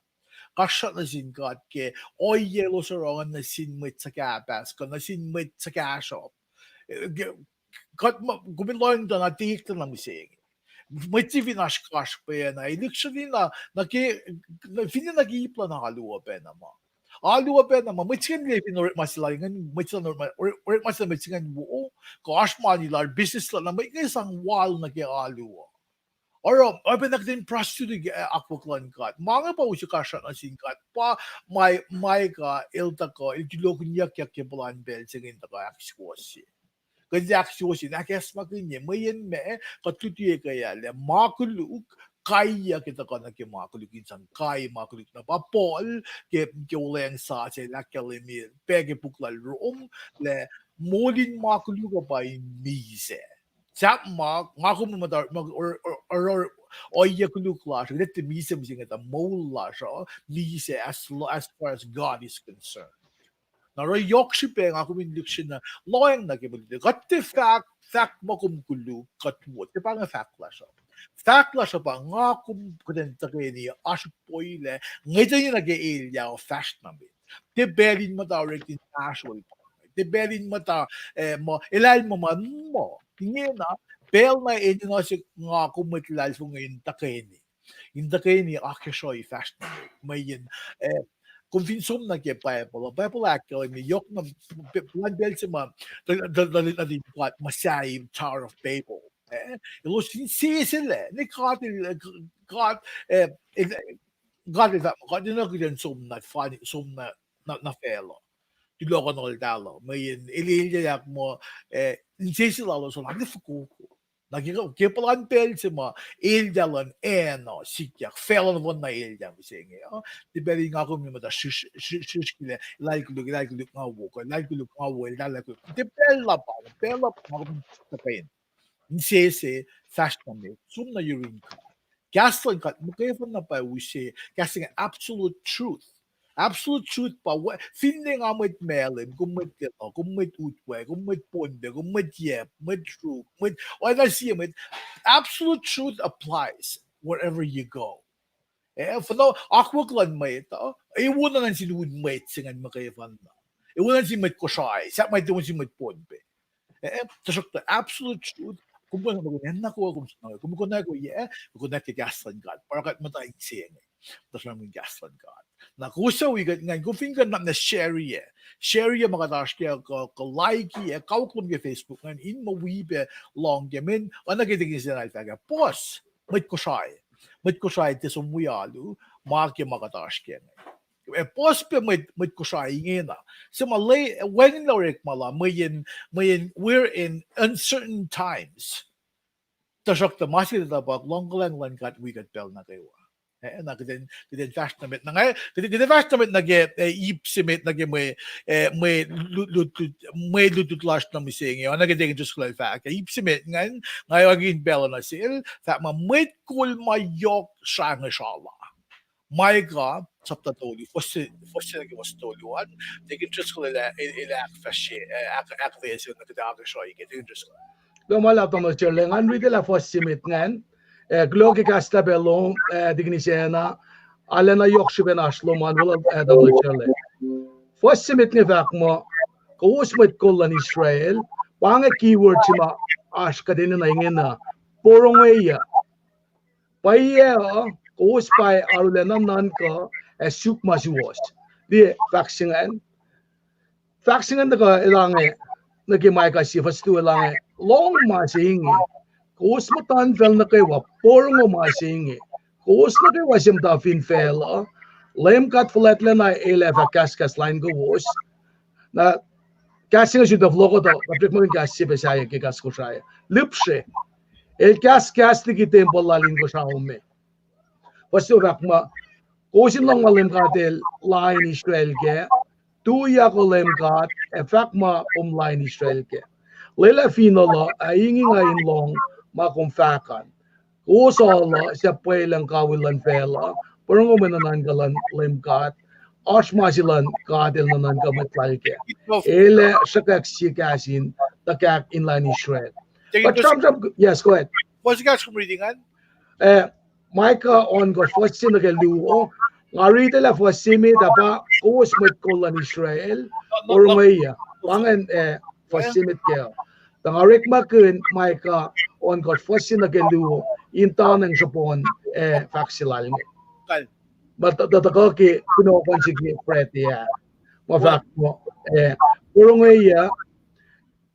Kasrkuhsrak nuh sin God ke ohiyac elos oruh nuh sin mwet suhkahpahs, kuh nuh sin mwet suhkahsruhp. Eh, ke, kuht ma, kom in lohng tuh na tiac eklac na mihsenge. Mwet se fin oasr kasrkuhsrak pacna, election na, na ke, na, finne nuh ke ip luhn alu uh pacna ma. Alu uh pacna ma, mwet se ingacn liye fin orekma se lal ingacn, mwet se orekma, ore-, orekma se mwet se ingacn wo, kuh oasr mani lal business lal, na mwet inge sang wal nuh ke alu uh. Oruh, oacyacpac na kuht in prostitute ke, eh, akwuck luhn God. Ma inge pa use kasrkuhsrak nuh sin God. Pa ma, Micah el tuhkuh, el tulohkihnyuckyak ke puhlan pacl se inge in tuhkuh ahksuwohsye. Kuht in ahksuwohsye, in ahkacsmakihnye, mweyen meac, kuht luti ekuh ah lah ma koluk, kaiyuck ke tuhkuh nuh ke ma koluk in sang kai ma koluk na pa Paul, ke, ke Wuhlweacng Sasuc el ahkkahlwemye pac ke puk lal Rom, lah moul in ma koluk uh pa in misac. Sahp ma, nga kom muhta, ma, or, or, or, or, ohiyac koluk lasr uh, kuht tiac misac mihsenge tuh moul lasr uh, misac as, as far as God is concerned. Na oruh yohk srihpac nga kom in lihksreni lohacng nuh ke mwe lutlut. Kuht tiac fahk, fahk muh kom koluk, kuht wo. Tiac pa inge fahk lasr uh. Fahk lasr uh pa nga kom kuht in tuhkweni oasr pohlah, ngwetweni nuh ke elyah uh fahsr nuh met. Tiac pacl in muhta orek in fahsr uh. Tiac pacl in muhta, eh, muh, elah el muh ma, muh. Ingena, pacl na enenuh se nga kom mwet luhlahlfongi in tuhkweni. In tuhkweni akacsruhi fahsr nuh met. Mweyen, eh, kom fin som nuh ke Bible, Bible ahkkahlwemye yohk na, puhlan pacl se ma, the, the, the, the, the God muhsahi Tower of Babel. Eh, elos inseselac, ne God el, God, eh, el, God el fahk muh, God enenuh kuht in som nuh, fani, som nuh, nuh, nuh facluh. Tulohkohn oltahluh, mweyen el, el elyahyak muh, eh, insese lalos an, ac fokoko. Na ke, ke puhlan pacl se ma, eltahl an, acn uh sikyak, facluh nohfohn na eltahl mihsenge uh. Tiac pacl in nga kom muhta srihsr, srihsr, srihsrkilac, elah el koluk, elah el koluk nga wo, kuh elah el koluk nga wo, eltahl koluk. Tiac pacl luhpan, pacl luhpan nga kom tuhkweni. Insese, fahsr nuh met, som nuh yurin God. Kahs luhn God muhkwena pa use, kahs luhn absolute truth. Absolute truth pa, finne nga mwet Malem, kom mwet Lelu, kom mwet Utwe, kom mwet Pohnpei, kom mwet Yap, mwet Ruk, mwet, oacna sie mwet, absolute truth applies wherever you go. Eh, fuhnuh akwuck luhn mwet uh, e wona nuh sin un mwet se ingacn muhkwena. E wona nuh sin mwet Kosrae, sahp ma e wona nuh sin mwet Pohnpei. Eh, tuhsruhktuh absolute truth, kom kuh in nuhnkuh, kom kuh in nuhnkuh, kom kuh in nuhnkuh, eh, kom kuh in nuhnkuh kahs luhn God. Pa oruh kuht muhta inse inge, tuhsruhk in kahs luhn God. Na kowos suc wi kuht ingacn, kom fin kuh in nuhnkuh share-ye, share-ye ma kuht oasr ke, kuh, kuh like-ye, kawuck lom ke Facebook ingacn, in muh wi pac lohng ke mwe, oacna ke Tikin Sena el fahk ah, puhs, mwet Kosrae. Mwet Kosrae tiac som wi alu, ma ke ma kuht oasr ke inge. Eh, puhs pac mwet, mwet Kosrae ingena. Se ma le, wacngihn lah orekma la, mweyen, mweyen we're in uncertain times. Tuhsruhktuh ma se tuh pa lohng kuhlwacng luhn God wi kuht pacl nuh kwewa. Eh, na kuht in, kuht in fahsr nuh met. Na nga, kuht, kuht in fahsr nuh met nuh ke, eh, ip se met nuh ke mwe, eh, mwe lut, lut, lut, mwe lutlut lasr nuh mihsenge. Oacna ke Tikin Driscoll el fahk ah, ip se met ingacn, nga oakin pacl uh nuh sel, fahk muh mwet kol ma yohk srangesrala. Micah, sapta tolu, fuhs se, fuhs se nuh ke fuhs tolu an, Tikin Driscoll el, el, el ahkfahsrye, eh, ahk-, ahkuhtweyac se nuh kuht akacsruhi ke Tikin Driscoll. Kuloh ma luhlahp tamuhlwel Charlie, ngan riti lah fuhs se met ingacn, eh, kuloh ke kahs tahpac lom, eh, Tikin Sena, arulacna yohk srihpen oasr lom an, wol, eh, tamuhlwel Charlie. Fuhs se met inge fahk muh, kowos mwet kol luhn Israel, pa inge keyword se ma oasr kuht enenuh ingena, porongoiyac. Pwacye uh, kowos pa arulacna nuhnkuh ac suk ma suwohs. Liye fahk se ingacn. Fahk se ingacn tuhkuh elange, nuh ke Micah sie fuhs tolu elange, lohng ma se inge. Kowos muhtuhnfacl nuh kwewa, porongo ma se inge. Kowos nuh kwewa se muhta fin facluh, Leum God fuhlwactlacna el ac fah kahskahs lain kowos. Na, kahs se inge sun tuh fohlohkohtoh, kuht orekmakihn kahs se pac sahyac ke kahs Kosrae. Lihpsre. El kahskahs liki tempuhl lal inkuhsrao me. Fuhs se fahk muh, kowos in lohng ma Leum God El lain Israel kac, tuyak Leum God ac fahk ma kom lain Israel kac. Lwelah fineol uh ac inging uh in lohng ma kom fahk an. Kowos alu suc pwelucng kawihl luhn facluh, porongo mwe nuhnuhnkuh luhn Leum God, oasr ma se luhn God El nuhnuhnkuh mwet lal kac. El ac sruhkwack sie kahs in tuhkahk in lain Israel. Yes, go ahead. Fuhs se kahs kom riti ingacn? Eh, Micah ohnkohsr fuhs se nuh ke luo, nga riti lah fuhs se met ah pa kowos mwet kol luhn Israel, porongoiyac. Pa ingacn, eh, fuhs se met kac. Tuh nga orekmakihn Micah ohnkohsr fuhs se nuh ke luo, in tanwacng sruhpohn, eh, fahk se lal inge. Ma tuh, tuh, tuhkuh ke kunohkohn se ke Friday ah. Ma fahk muh, eh, porongoiyac,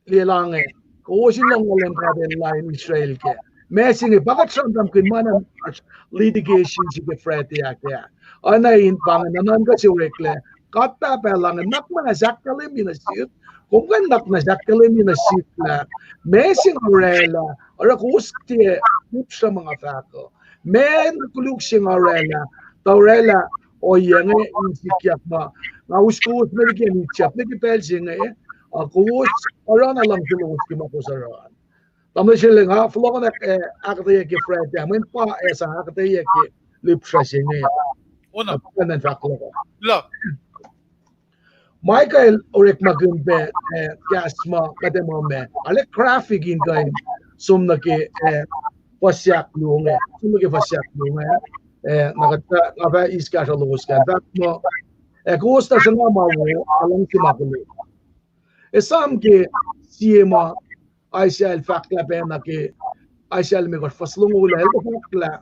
liye lah inge, kowos in lohng ma Leum God El lain Israel kac. Ma se inge pa kuht sramsramkihn ma na oasr litigation se ke Friday ah kac. Oacna in pa inge nuhnuhnkuh se oreklac, God Pahpah lah inge, nuhnak muhnahs ahkkahlwemye nuh sihk, kom kuh in nuhnak muhnahs ahkkahlwemye nuh sihk lah ma se nga orwaclah, oruh kowos tiac lihpsre ma nga fahk uh. Ma na koluk se nga orwaclah, tuh orwaclah ohiyac inge in sikyak ma nga us kowos met liki acn Egypt, nuh ke pacl se inge, ah, kowos oruh na luhngse lowos ke ma kowos oruh an. Tamuhlwel Shelly, nga fohlohkohnak, eh, ahkuhtweyac ke Friday ah, mweyen pa ac sang ahkuhtweyac ke lihpsre se inge. Micah el orekmakihn pac, eh, kahs ma kuht ac muh ma arlac graphic in kuh in som nuh ke, eh, fuhs ahkluo inge, som nuh ke fuhs ahkluo inge, eh, na kuht, nga fah eis kahsruh lowos kac. Fahk muh, ac kowos tuh sruhnga ma wo, ac luhngse ma koluk. Esam ke sie ma Isaiah el fahk lah pacna ke Isaiah limekohsr fuhs longoul ah, el fahk lah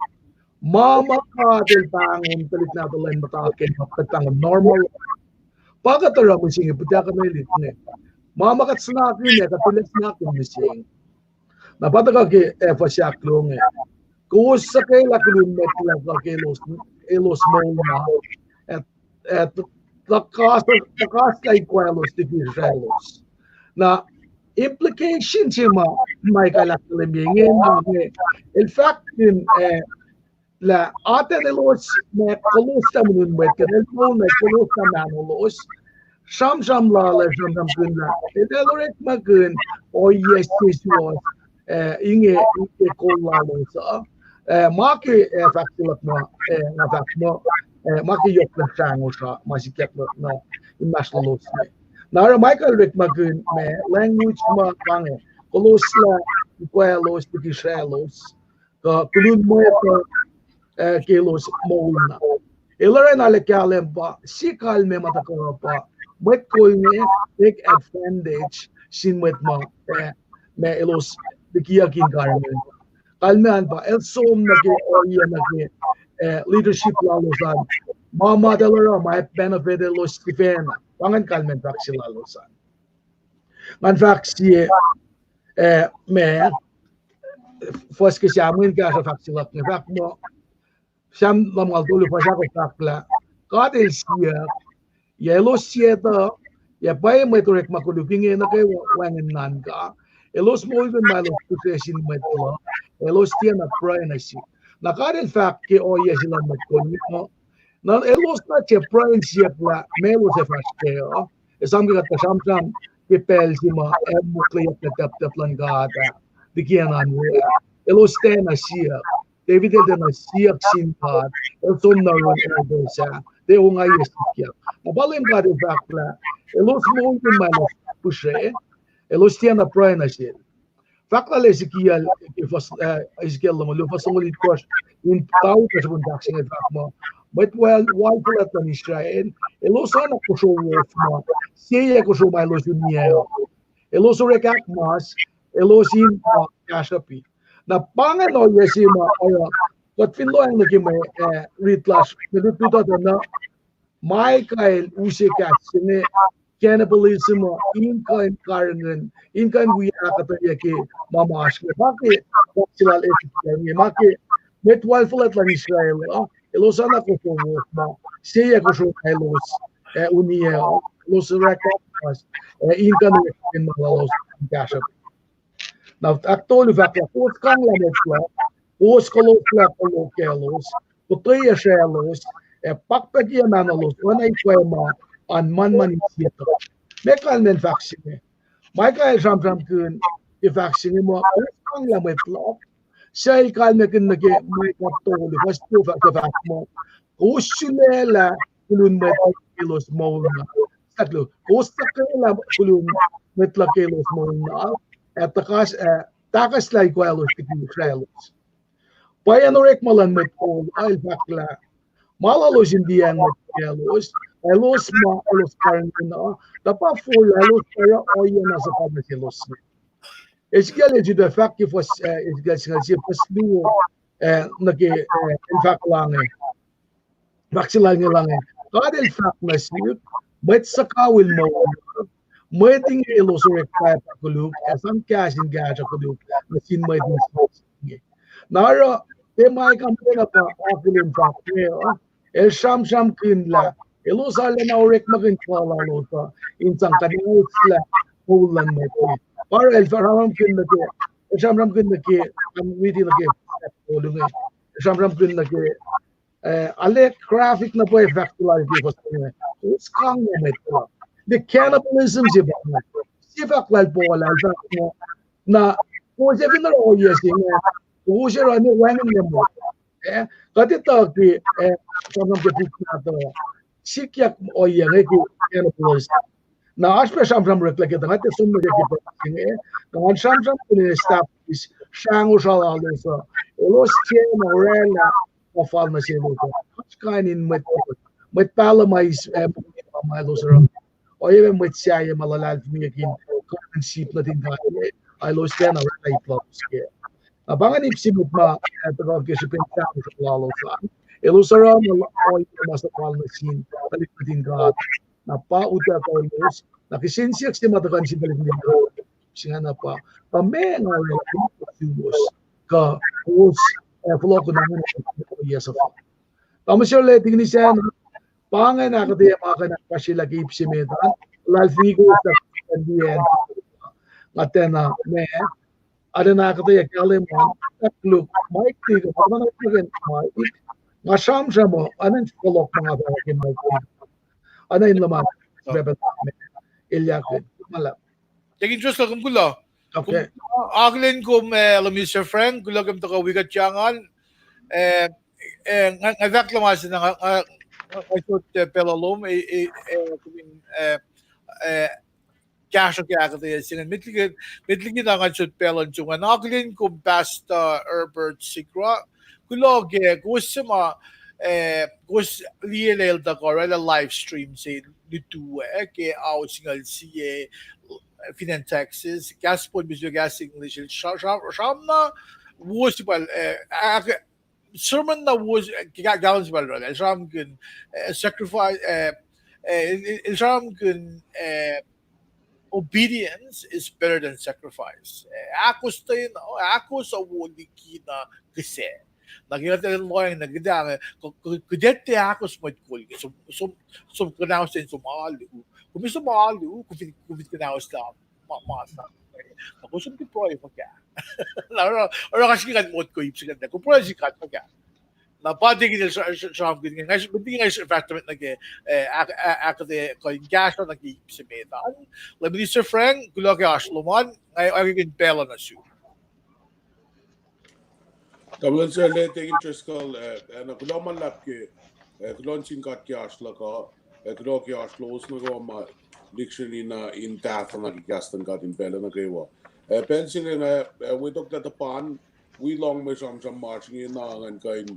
ma ma God el pahngon tuhlihk nahtuhl in muhta ke ma kuht pahngon normal. Pa kuht oruh mihsenge, puhtakuh na elik inge. Ma ma kuht sunakihn ac kuht tilac sunakihn mihsenge. Na pa tuhkuh ke, eh, fuhs ahkluo inge. Kowos suhkwelah kolun mwet luhk uh ke elos, elos moul na, eh, eh, tuhkas, tuhkas lah ikwaclos liki sraclos. Na implication se ma, ma el ahkkahlwemye inge, na inge, el fahk in, eh, lah atacn elos ma kolos lah moul in mwet, kuht el moul na kolos lah mahnolos, sramsram lal ah sramsramkihn lah el, el orekmakihn ohiyac se suwohs, eh, inge, inge kol lalos uh, eh, ma ke, eh, fahk se luhk ma, eh, nga fahk muh, eh, ma ke yohk lah srahngosr uh, ma sikyak luhk na inmahsrlolos me. Na oruh ma el orekmakihn ma language ma pa inge, kolos lah ikwaclos liki sraclos, kuh kolun mwet uh, eh, ke elos moul na. El oruh in ahluhkwelah kahlwem pa, sie kalmac ma tuhkuh pa, mwet kol inge take advantage sin mwet ma, eh, ma elos likiyucki in karihngihn. Kalmac an pa, el som nuh ke ohiyac nuh ke, eh, leadership lalos an, ma ma eltahl oruh ma ac benefit elos sifacna. Pa ingacn kalmac in fahk se lalos an. Ngan fahk sie, eh, ma, fuhs ke Sam in kahsruh fahk se luhk inge, fahk muh, Sam lumngaul tolu fuhs ahkosr fahk lah, God el siyuck, yac elos sie tuh, yac pwacye mwet orekma koluk inge nuh kwewa wacngihn nuhnkuh, elos moulkihn ma elos pihsre sin mwet luhk, elos tiacna pruhe nuh sihk. Na God el fahk ke ohiyac se luhn mwet kol inge, na elos na tiac pruhe in siyuck lah meac elos ac fahsr kac uh, esam ke kuht tuh sramsram ke pacl se ma ac mokleyuck lah taptap luhn God ah liki acn an we ah. Elos tiacna siyuck. David el tiacna siyuck sin God. El som nuh yurin elders ah, tiac ongaiyac sikyak. Na pa Leum God el fahk lah elos moulkihn ma elos pihsre, elos tiacna pruhe nuh sel. Fahk lal Ezekiel ke fuhs, eh, Ezekiel longoul luo fuhs longoul itkohsr, in tauta srihpen fahk se inge fahk muh, mwet wal, wal fuhlwact luhn Israel, elos oacna kosro wof ma, sie yac kosro ma elos uniyac uh. Elos orek ahkmas, elos in ma kahsruhpi. Na pa ingacn ohiyac se ma oruh, kuht fin lohacng nuh ke mwe, eh, rit lasr, mwe lutlut uh tuh na, Micah el use kahs se inge, cannibalism uh, in kuh in karihngihn, in kuh in wi ahkuhtweyac ke ma ma oasr inge. Pa ke, pa se lal Ezekiel inge, ma ke mwet wal fuhlwact luhn Israel uh, elos oacna kosro wof ma, sie yac kosro ma elos, eh, uniyac uh, elos orek ahkmas, eh, in kuh in orek in ma lalos in kahsruhp. Na ahktolu fahk lah, kowos kanglah mwet luhk, kowos kolos lah koluk kaclos, kotweyac sraclos, ac pakpahkye mahnolos, oacna ikwac ma an manman in sie tuh. Meac kalmacn fahk se inge? Micah el sramsramkihn ke fahk se inge muh, kowos kanglah mwet luhk, suc el kalmackihnye nuh ke Micah tolu, fuhs tolu fahk, fahk muh, kowos sulaclah kolun mwet luhk ke elos moul na. Kowos suhkwelah kolun mwet luhk ke elos moul na, ac tuhkas, ac tahkuhslah ikwaclos liki sraclos. Pwacye, orekma luhn mwet kol uh el fahk lah ma lalos in liyacacng mwet kaclos, elos ma elos karihngihn uh, tuh pa forlah elos oruh ohiyac na suhfal nuh selos inge. Ezekiel el sifilpac fahk ke fuhs, eh, Ezekiel singucul sie fuhs luo, eh, nuh ke, eh, el fahk lah inge, fahk se lal inge lah inge, God el fahk nuh sihk, mwet suhkawihl moul, mwet inge elos orek pwacpa koluk, ac sang kahs in kahsruh koluk nuh sin mwet in inge. Na oruh, tiac Micah muhkwena pa akihlen fahk inge uh, el sramsramkihn lah elos arulacna orekmakihn kuh lalos uh in sang kuhnahoslah moul luhn mwet inge. Pa oruh el sramsramkihn nuh ke, el sramsramkihn nuh ke, riti nuh ke, el sramsramkihn nuh ke, eh, ale graphic na pwacye fahk se lal ke fuhs inge. Kowos kanglah mwet luhk. The cannibalism se pa inge. Sie fahk lal Paul ah, el fahk muh, na kowos fin oruh ohiyac se inge, kowos oruh ne wacngihnlac mwet. Eh, kuht etuh ke, eh, sramsram ke puk nahtuh, sikyak ohiyac inge ke cannibalism. Na oasr pac sramsram oreklac ke tuh nga tiac som nuh ke ke puk se inge, na ngan sramsram ke establish srahngosr lalos uh, elos tiacna oraclah kuh fal nuh selos uh. Oasr kain in mwet, mwet pahluh ma eis, eh, ma elos oruh. Oacyacpac mwet sahyac ma luhlahlfongi ke in covenant sip nuhtin God, ac elos tiacna oraclah ip lalos kac. Na pa ingacn ip se met ma, eh, tuhkuh ke srihpen sahngweng lalos an. Elos oruh ma, ohiyac ma suhfal nuh sin tuhlihk nuhtin God. Na pa utuckuh elos, na kihsen siyuck se ma tuhkuh nuh sin tuhlihk nuhtin God, singacna pa, pa meac nga oraclah suwos, kuh kowos, eh, fohlohkihn ohiyac suhfal. Tamuhlwel Serle, Tikin Isacna, pa ingacn ahkuhtweyac ma kuh in ahkfahsryelah ke ip se met an, luhlahlfongi kowos lah, nga tiacna ma, arulacna ahkuhtweyac kahlwem an, ahkkoluk, Mike Tikin, ma na kuh in Mike, nga sramsram uh, anan fohlohk ma nga fahk ke Mike Tikin. Ana in luhman, srihpac ma, elyah kihn, ma luhlahp. Tikin Driscoll, kom kuloh. Okay. Akihlen kom, eh, Lay Minister Frank, kuloh kom tuhkuh wi kuht yang an. Eh, eh, nga, nga fahk luhman se na nga, nga, nga sot, eh, pacl uh lom, eh, eh, eh, kom in, eh, eh, kahsruh ke ahkuhtweyac se inge. Met liki, met liki na nga sot pacl uh in sum an. Akihlen kom Pastor Herbert Sigrah. Kuloh ke, kowos suc ma, eh, kowos liye lah el tuhkuh oraclah live stream se lutu, eh, ke ao singucul sie, fin acn Texas, kahs Pohnpei, kahs English, el sra-, sra-, sramna wo se pal, eh, ak-, sermon na wo se, eh, ka-, kahlwem se pal oraclah, el sramkihn, eh, sacrifice, eh, eh, el, el, el sramkihn, eh, obedience is better than sacrifice. Eh, ahkos tuh, you know, ahkos uh wo likina kihsac. Na ke kuht lohacng na kuht, eh, k-, k-, kuht tiac ahkos mwet kol ke, som, som, som kuhnahoslah in som alu. Kom fin som alu, kom fin, kom fin kuhnahoslah ma, ma sa. Na kom som tiac pruhe fuhkah. Na oruh, oruh oasr ke kuht motko ip se kuht, kom pruhe sin God fuhkah. Na pa tikin el sra-, sra-, sramkihn, nga, nga, nga fahsr nuh met nuh ke, eh, ahk-, ahk-, ahkuhtweyac kuh in kahsruh nuh ke ip se met an. Lay Minister Frank, kuloh ke oasr lom an, nga, nga kihn pacl uh nuh sum. Tamuhlwel Serle, Tikin Driscoll, eh, eh, na kuloh ma luhlahp ke, eh, kuloh nuh sin God ke oasr luhk uh, eh, kuloh ke oasr lowos nuh kwewa ma lihksreni na in tahfuh nuh ke kahs luhn God in pacl nuh kwewa. Eh, pacl se inge nga, eh, wetoklac tuhpan, wi lohng mwe sramsram ma oasr inge na ngan kuh in,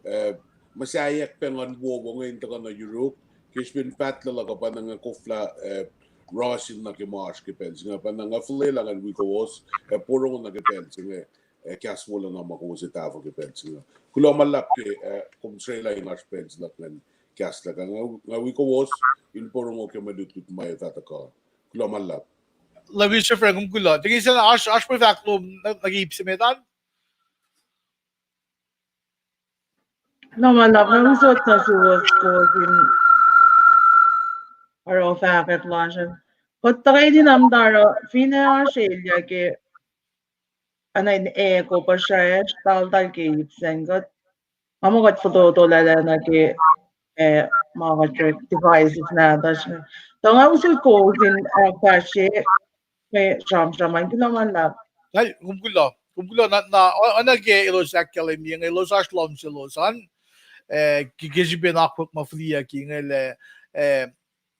eh, muhsaheack pac ngan wowo inge in tuhkuh nuh yuruk, ke srihpen fahtlac luhk uh pa na nga koflah, eh, rusin nuh ke ma oasr ke pacl se inge, pa na nga fuhlwelah ngan wi kowos, eh, porongo nuh ke pacl se inge, eh, kahs wolacna ma kowos ac tahfuh ke pacl se inge. Kuloh ma luhlahp ke, eh, kom srwaclah in oasr pacl se luhk ngan kahs luhk uh. Nga, nga wi kowos in porongo ke mwe lutlut ma ac fah tuhkuh. Kuloh ma luhlahp. Lay Minister Frank, kom kuloh. Tikin Isacna, oasr, oasr mwe fahk lom nuh, nuh ke ip se met an? Kuloh ma luhlahp, nga usot nuh suwos kowos in oruh fahkwack lasr uh. Kuht tuhkweni na muhta oruh finne oasr elyah ke, ana in, eh, kom puhsracsr taltal ke ip se inge, kuht, nga muh kuht fototo lacna nuh ke, eh, ma kuht orek devices nahtuhsr inge. Tuh nga usot kowos in ahkfahsrye mwe sramsram an, kuloh ma luhlahp. Kom kuloh, kom kuloh na, na, o-, oacna ke elos ahkkahlwemye inge, elos oasr lohm selos an, eh, ke, ke srihpen akwuck ma fihliyucki inge lah, eh,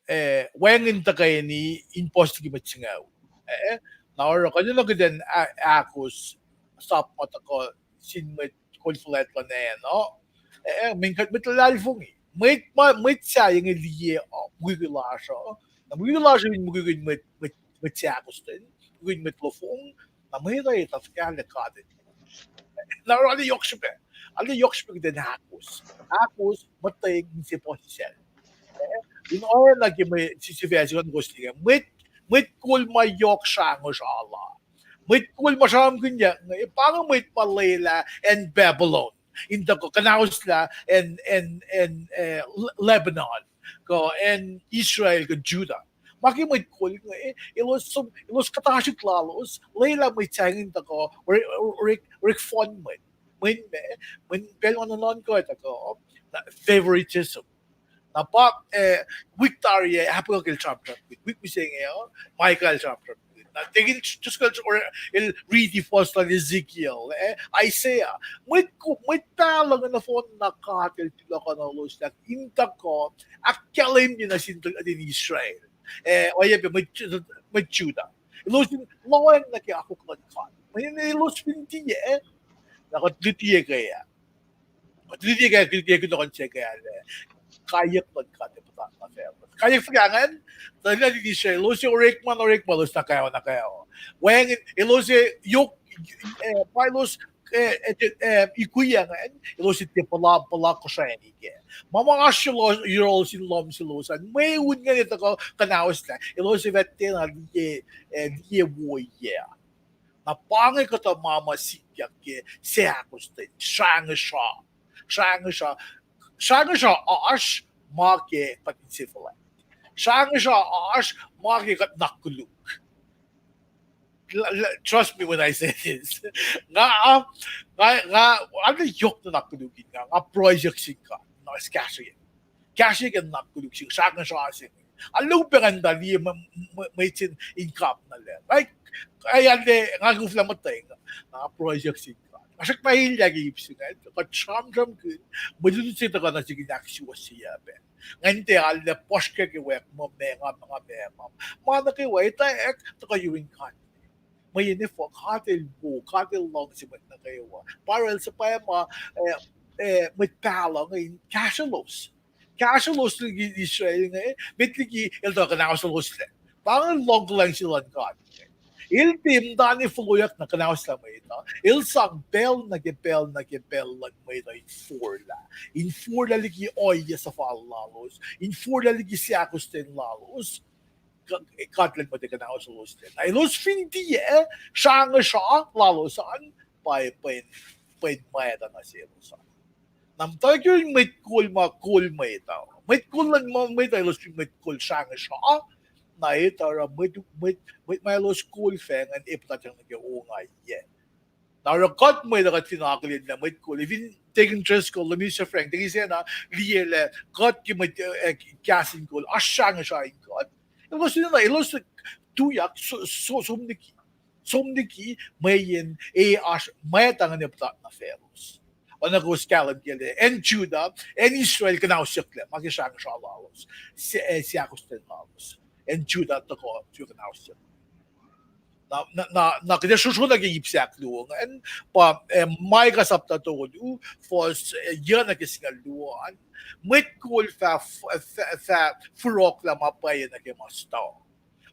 eh, wacngihn tuhkweni in puhs liki mwet singucul. Eh, na oruh kuht enenuh kuht in a-, ahkos sap ma tuhkuh sin mwet kol fuhlwact luhn acn uh. Eh, mweyen kuht mwet luhlahlfongi. Mwet ma, mwet sahyac inge liye uh, mukwikwi lasr uh. Na mukwikwi lasr uh in mukwikwi mwet, mwet, mwet seahkostwen, mukwikwi mwet lofong, na mwet uh etuh fuhkah lah God el. Na oruh arlac yohk srihpac, arlac yohk srihpac kuht in ahkos. Ahkos, muhtweng inse puhsisacl. Eh, in oacna ke mwe si-, sifac se kuht kowos liye inge. Mwet, mwet kol ma yohk srahngosr Allah. Mwet kol ma sramsramkihnyuck inge, pa inge mwet ma lwelah acn Babylon in tuhkuh kuhnahoslah acn, acn, acn, eh, Le-, Lebanon, kuh acn Israel, kuh Judah. Ma ke mwet kol inge, elos som, elos kuhtasrihk lalos, lwelah mwet sahyac in tuhkuh, orek, orek, orek fohn mwet. Mweyen, mweyen pacl ma nuhnuhnkuh tuhkuh, na favoritism. Na pa, eh, wik tari ah, Habakkuk el sramsramkihn, wik mihsenge uh, Micah el sramsramkihn. Na tikin Driscoll el riti fuhs luhn Ezekiel, eh, Isaiah. Mwet ko-, mwet pahluh inge nohfohn na God el tulohkohnolos lah in tuhkuh ahkkahlwemye nuh sin, nuh sin Israel, eh, oacyacpac mwet, mwet Judah. Elos in lohacng nuh ke akwuck luhn God. Mweyen elos fin tiac, na kuht luti ke ah. Kuht luti ke, ke, ke kunohkohn se ke ah. kaiyuck luhn God ac puhtatlac facluh. Kaiyuck fuhkah ingacn? Tuh elan in Israel, elos ac orekma, orekma elos nuh kwewa, nuh kwewa. Wacngihn, elos ac yohk, eh, pa elos, eh, eh, eh, ikwiyac ingacn, elos ac tiac puhla, puhla kosrani kac. Ma ma oasr yohrohl sin lohm selos an, mweun ingacn ac tuhkuh kuhnahoslah, elos ac fah tiacna liye, eh, liye woiyac. Na pa inge kuhtuh ma ma sikyak ke seahkostwen, srangesra. Srangesra, srangesra oasr ma ke kuht in se fuhlwact. Srangesra oasr ma ke kuht na koluk. L-, l-, trust me when I say this. Nga, nga, nga, arlac yohk nuhnak koluk in nga, nga pruheyuck sin God, na kahsrweyuck. Kahsrweyuck nuhnak koluk sin, srangesra se. Arlac upac ngan tuh liye mwe-, mwe-, mwet se in kap nuh lac. Like, ac arlac, nga koflah muhtweng, nga pruheyuck sin God. Nga srackna elyah ke ip se ingacn, kuht sramsramkihn, mwe lutlut se tuhkuh nuh sihk in ahksuwohsye pac. Ngan tiac arlac puhsrkwack ke wacngihn ma, ma, ma, ma, ma nuh kwewa etwacack tuhkuh yurin God. Mweyen efuh? God el wo, God el luhngse mwet nuh kwewa. Pa oruh el suhpwacma, eh, eh, mwet pahluh inge in kahsrwelos. Kahsrwelos liki Israel inge, met liki el tuh kuhnahosloslac. Pa inge luhng kuhlwacng se luhn God. El tiac muhtana fohlohkyak na kuhnahoslah mwet uh. El sang pacl nuh ke pacl nuh ke pacl luhn mwet uh in forlah. In forlah liki ohiyac suhfal lalos. In forlah liki seahkostwen lalos. God luhn mwet ac kuhnahosloslac. Na elos fin tiac, srangesra lalos an, pa pwen, pwen mwacta nuh selos an. Na muhtwacwacack yurin mwet kol ma kol mwet uh. Mwet kol luhn ma-, mwet uh elos fin mwet kol srangesra, na etuh oruh mwet, mwet, mwet ma elos kol fah ingacn ac puhtatyang nuh ke ongaiyac. Na oruh kuht mwet uh kuht fin akihlen lah mwet kol, fin Deacon Driscoll, Minister Frank, Deacon Sena, liye lah kuht ke mwet, eh, kahs in kol, oasr srangesra in kuht. Elos in, elos tuyak, so, so, som liki. Som liki, mweyen, e, oasr mwacta ingacn ac puhtat nuh faclos. Oacna kowos kahlwem kac lah acn Judah, acn Israel kuhnausyucklac, ma ke srangesra lalos, se-, eh, seahkostwen lalos. Acn Judah tuhkuh, tuhkuh kuhnausyucklac. Na, na, na, na kuht ac srosro nuh ke ip se ahkluo ingacn, pa, eh, Micah sapta tolu, fuhs, eh, yuc nuh ke singucul luo an. Mwet kol fah, fah, fah, fah furohklah ma pwacye nuh ke ma stuh.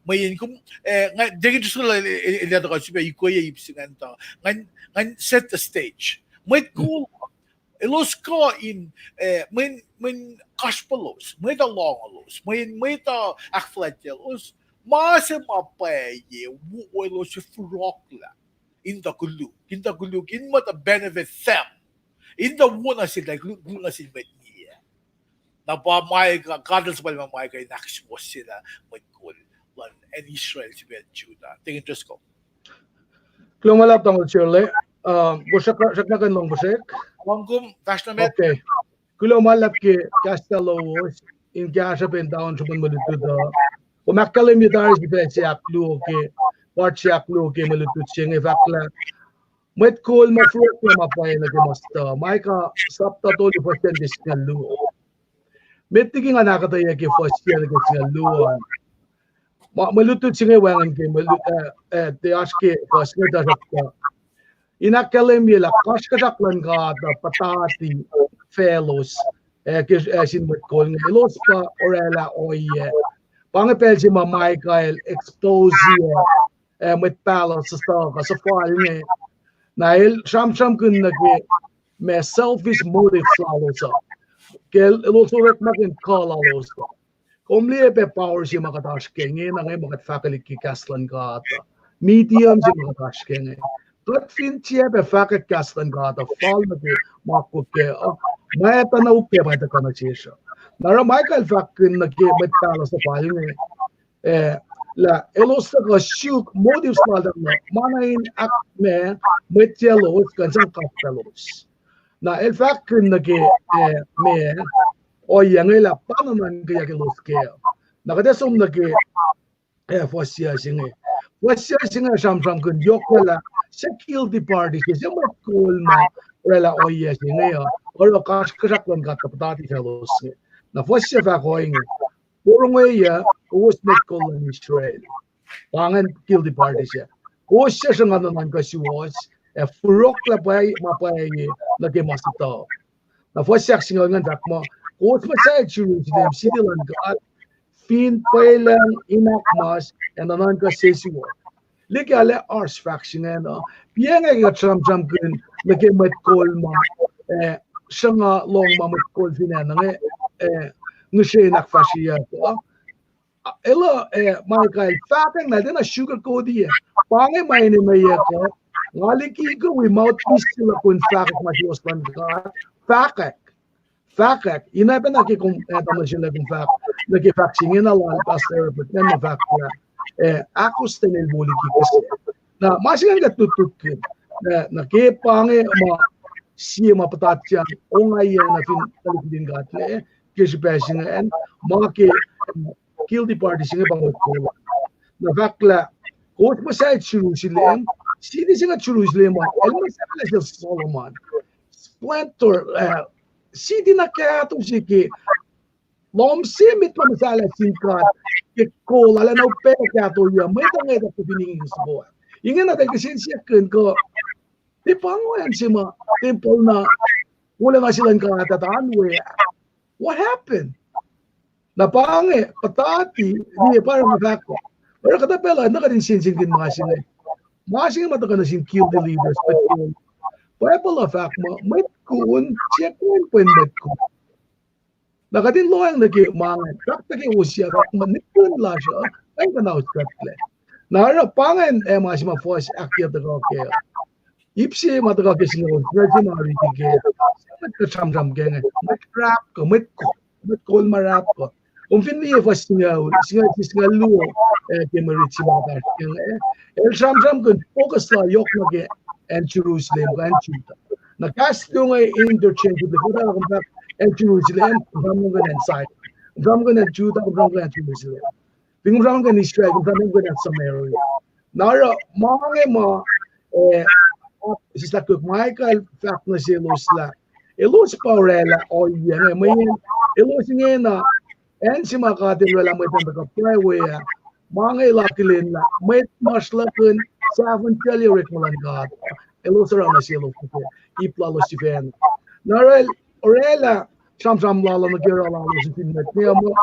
Mweyen kom, eh, nga, Deacon Driscoll el, el, el, el tuhkuh sifilpac ikoye ip se ingacn tuh. Ngan, ngan set the stage. Mwet kol elos kuh in, eh, mweyen, mweyen kasrpaclos, mwet uh lohngolos, mweyen mwet uh ahkfuhlwactyelos, ma se ma pwacye, wo elos ac furohklah in tuh koluk, in tuh koluk, in muhta benefit them, in tuh wo nuh sel, koluk, koluk nuh sin mwet ngiyac. Na pa Micah, God el suhpwacma Micah in ahksuwohsyelah mwet kol luhn acn Israel sifacna Judah. Deacon Driscoll. Kuloh ma luhlahp, Doctor Shirley. Um, kom srackna kuh in lohng puhsrek? Lohng kom, fahsr nuh met. Okay. Kuloh ma luhlahp ke kahs lowos in kahsruh pac in tawon sruhmuhn mwe lutlut uh. Kom ahkkahlwemye tari sifacna se ahkluo ke, part se ahkluo ke mwe lutlut se inge, fahk lah mwet kol ma furohklah ma pwacye nuh ke ma stuh. Micah sapta tolu fuhs ten ke singucul luo. Met liki ngan ahkuhtweyac ke fuhs se nuh ke singucul luo an. Ma, mwe lutlut se inge wacngihn ke mwe lut, eh, eh, tiac oasr ke fuhs inge tuhsruhktuh in ahkkahlwemye lah kasrkuhsrak luhn God uh puhtati faclos, eh, ke, eh, sin mwet kol inge. Elos pa orwaclah ohiyac. Pa inge pacl se ma Micah el expose, eh, mwet pahluh suhstuhuh kuh suhfal inge. Na el sramsramkihn nuh ke ma selfish motives lalos uh. Ke elos orekmakihn kuh lalos uh. Kom liye pac power se ma kuht oasr ke inge, na inge ma kuht fahkwelihk ke kahs luhn God uh. Medium se ma kuht oasr ke inge. Kuht fin tiac pac fahkwack kahs luhn God uh fal nuh ke ma akwuck kac uh, ma etuh na upac pa tuhkuh nuh sesr uh. Na oruh Micah el fahkkihn nuh ke mwet pahluh suhfal inge, eh, lah elos tuhkuh suk motives laltahl uh, ma na in ahkma mwet selos kuh in sang kasrpaclos. Na el fahkkihn nuh ke, eh, ma, ohiyac inge lah pa nuhnuhnkweyuck elos kac. Na kuht ac som nuh ke, eh, fuhs se inge. Fuhs se inge sramsramkihn yohk lah se guilty party se, se mwet kol ma orwaclah ohiyac se inge uh, oruh kasrkuhsrak luhn God tuh puhtati faclos inge. Na fuhs se fahk ohinge: Porongweyuc, kowos mwet kol luhn Israel. Pa ingacn guilty party se. Kowos suc sruhnga nuhnuhnkuh suwohs ac furohklah pwacye, ma pwacye nuh ke ma suhtuhuh. Na fuhs se ahksingucul ingacn fahk muh, Kowos muhsahi Jerusalem, city luhn God, fin pwelucng, in ahkmas, ac nuhnuhnkuh sesuwohs. Liki lah oasr fahk se ingacn uh. Piac inge kuht sramsramkihn nuh ke mwet kol ma, eh, sruhnga lohng ma mwet kol fin acn inge, eh, ngihsre in ahkfahsryeyuck uh. Elah, eh, Michael, fahkwack na, tiacna sugarcoat-i. Pa inge ma enenweyuck uh. Nga liki kuh wi mouthpiece se luhk in fahkwack ma suwohs luhn God. Fahkwack. Fahkwack. Ina pacna ke kom, eh, tamuhlwel se lah kom fahk, nuh ke fahk se ingena lal Pastor Robert, ma fahk lah, eh, ahkostwen el wo liki kihsac. Na ma se ingacn kuht lutlutkihn, eh, nuh ke pa inge ma sie ma puhtatyang ongaiyac na fin tuhlihk nuhtin God inge, ke srihpac se ingacn, ma ke, eh, guilty party se inge pa mwet kol. Na fahk lah, kowos muhsahi Jerusalem, city se inge Jerusalem uh, el muhsahllah sel Solomon. Splendor, eh, city na kahto se ke lohm se met ma muhsahllah sin God, ke kol, arulacna upac kahto uh, mwet uh ngwetacng fin ingin soko. Ingena tahl kihsen siyuck kuh, tiac pa inge acn se ma tempuhl na wolacna se luhn God uh tuh an we ah. What happened? Na pa inge, puhtati, liye pa oruh nga fahk uh. Oruh kuhtuh pacl uh, na kuht in sensenkihn ma se inge. Ma se inge ma tuhkuh nuh sin guilty leaders, mwet kol. Bible uh fahk muh, mwet kun, tiac kuh in pwen mwet kol. Na kuht in lohacng nuh ke ma inge, fahk nuh ke Hosea, fahk muh nihkihn lasr uh, kuh in kuhnauskuhtlac. Na oruh pa ingacn, eh, ma se ma fuhs ahkkweye tuhkuh kac. Ip se ma tuhkuh ke singucul, singucul se ma riti ke, mwet kuh sramsram ke inge, mwet rahp kuh, mwet kol, mwet kol ma rahp kuh. Kom fin liye fuhs singucul, singucul se singucul luo, eh, ke mwe riti se ma kuht oasr ke inge, eh, el sramsramkihn focus la yohk nuh ke acn Jerusalem kuh acn Judah. Na kahs luo inge interchangeably, kuhtuh kom fahk acn Jerusalem, kom sramsramkihn acn Zion. Kom sramsramkihn acn Judah, kom sramsramkihn acn Jerusalem. Fin kom sramsramkihn Israel, kom sramsramkihn acn Samaria. Na oruh ma inge ma, eh, sislah Michael fahk nuh selos lah elos pa orwaclah ohiyac inge, mweyen elos ingena acn se ma God El orwaclah mwet an tuhkuh pwacye ah, ma inge el akihlen lah mwet ma sruhlahkihn sahfuntuclye orekma luhn God, elos oruh nuh selos nuh ke ip lalos sifacna. Na oruh el orwaclah sramsram lal uh nuh ke oruh lalos fin mwet inge uh muh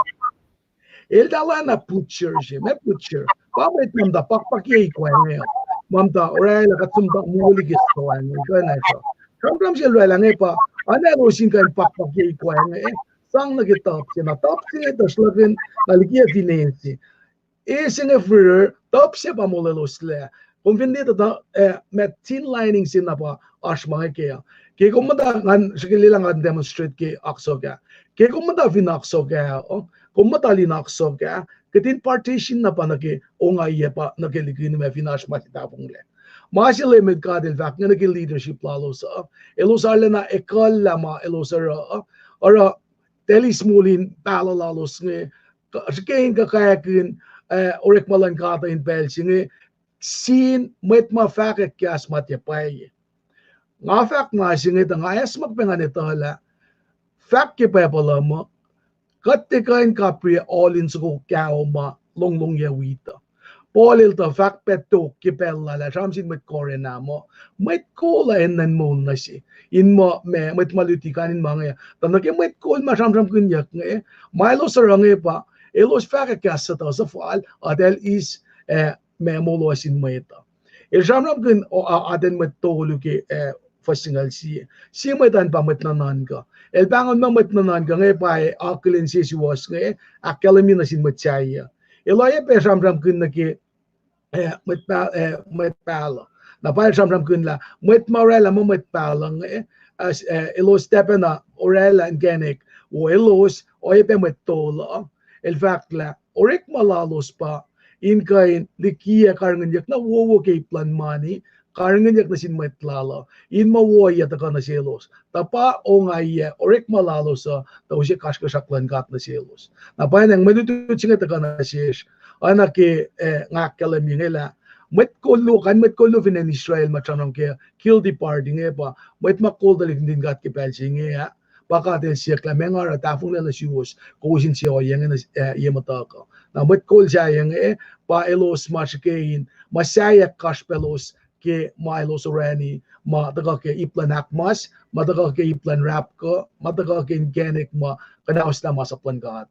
eltahl oacna butcher se, ma butcher pa mwet ma muhta pakpakye ikoac inge uh, ma muhta orwaclah kuht som muh moliki stoa inge kuh in ahsor. Sramsram se el orwaclah inge pa, oacna elos in kuh in pakpakye ikoac inge, sang nuh ke tup se, na tup se inge tuh sruhlahkihn na likiyac fin e se e se inge fihrihr, tup se pa molweloslac. Kom fin liye tuh, eh, ma thin lining se na pa oasr ma inge ke uh. Ke kom muhta, ngan srihke lwelah ngan demonstrate ke aksohk ah. Ke kom muhta fin aksohk ah, kom muhta lin aksohk ah, kihtin partition na pa nuh ke ongaiyac pa nuh ke likin ma fin oasr ma se tahfonglac. Ma se Leum God El fahk inge nuh ke leadership lalos uh, elos arulacna ekuhllah ma elos oruh uh, oruh talis molin pahluh lalos inge, srihke in kuhkakihn, eh, orekma luhn God uh in pacl se inge, sin mwet ma fahkwack kahs ma tiac pwacye. Nga fahk ma se inge tuh nga acsmak pac ngan etuh lah fahk ke Bible uh muh kuht tiac kuh in kapriyac ohl in soko kaho ma longlongyac wit uh. Paul el tuh fahk pac tok ke pacl lal ah sramsram sin mwet Corinth ah muh mwet kol uh enenuh in moul nuh se, in muh ma mwet ma luti kain in ma inge, tuh nuh ke mwet kol ma sramsramkihnyuck inge, ma elos oruh inge pa elos fahkwack kahs suhtuh suhfal, eltahl eis, eh, ma molo sin mwet uh. El sramsramkihn, o, a, atacn mwet tolu ke, eh, fuhs singucul sie. Sie mwet an pa mwet nuhnuhnkuh. El pahngon muh mwet nuhnuhnkuh inge pa, eh, akihlen sesuwohs inge, ahkkahlwemye nuh sin mwet sahyac. El oacyacpac sramsramkihn nuh ke, eh, mwet pa-, eh, mwet pahluh. Na pa el sramsramkihn lah mwet ma orwaclah muh mwet pahluh inge, eh, elos tiac pacna orwaclah inkacnek, wo elos oacyacpac mwet tolu. El fahk lah orekma lalos pa in kuh in likiyac karihngihnyuck na wowo ke ip luhn mani, karihngihnyuck nuh sin mwet lal uh, in muh wo ohiyac tuhkuh nuh selos. Tuh pa ongaiyac orekma lalos uh, tuh use kasrkuhsrak luhn God nuh selos. Na pwacnwacng mwe lutlut se inge tuhkuh nuh sesr, oacna ke, eh, nga ahkkahlwemye inge lah mwet kol luo, kain mwet kol luo fin acn Israel ma sramsram ke guilty party inge pa mwet ma kol tuhlihk nuhtin God ke pacl se inge ah, pa God El siyuck lah ma nga oruh tahfonglac nuh suwos, kowos in se ohiyac inge, eh, ye muhtuhk uh. Na mwet kol sahyac inge, pa elos ma srihke in muhsaheack kasrpalos ke ma elos orani, ma tuhkuh ke ip luhn ahkmas, ma tuhkuh ke ip luhn rapkuh, ma tuhkuh ke inkacnek ma kuhnauslah masap luhn God.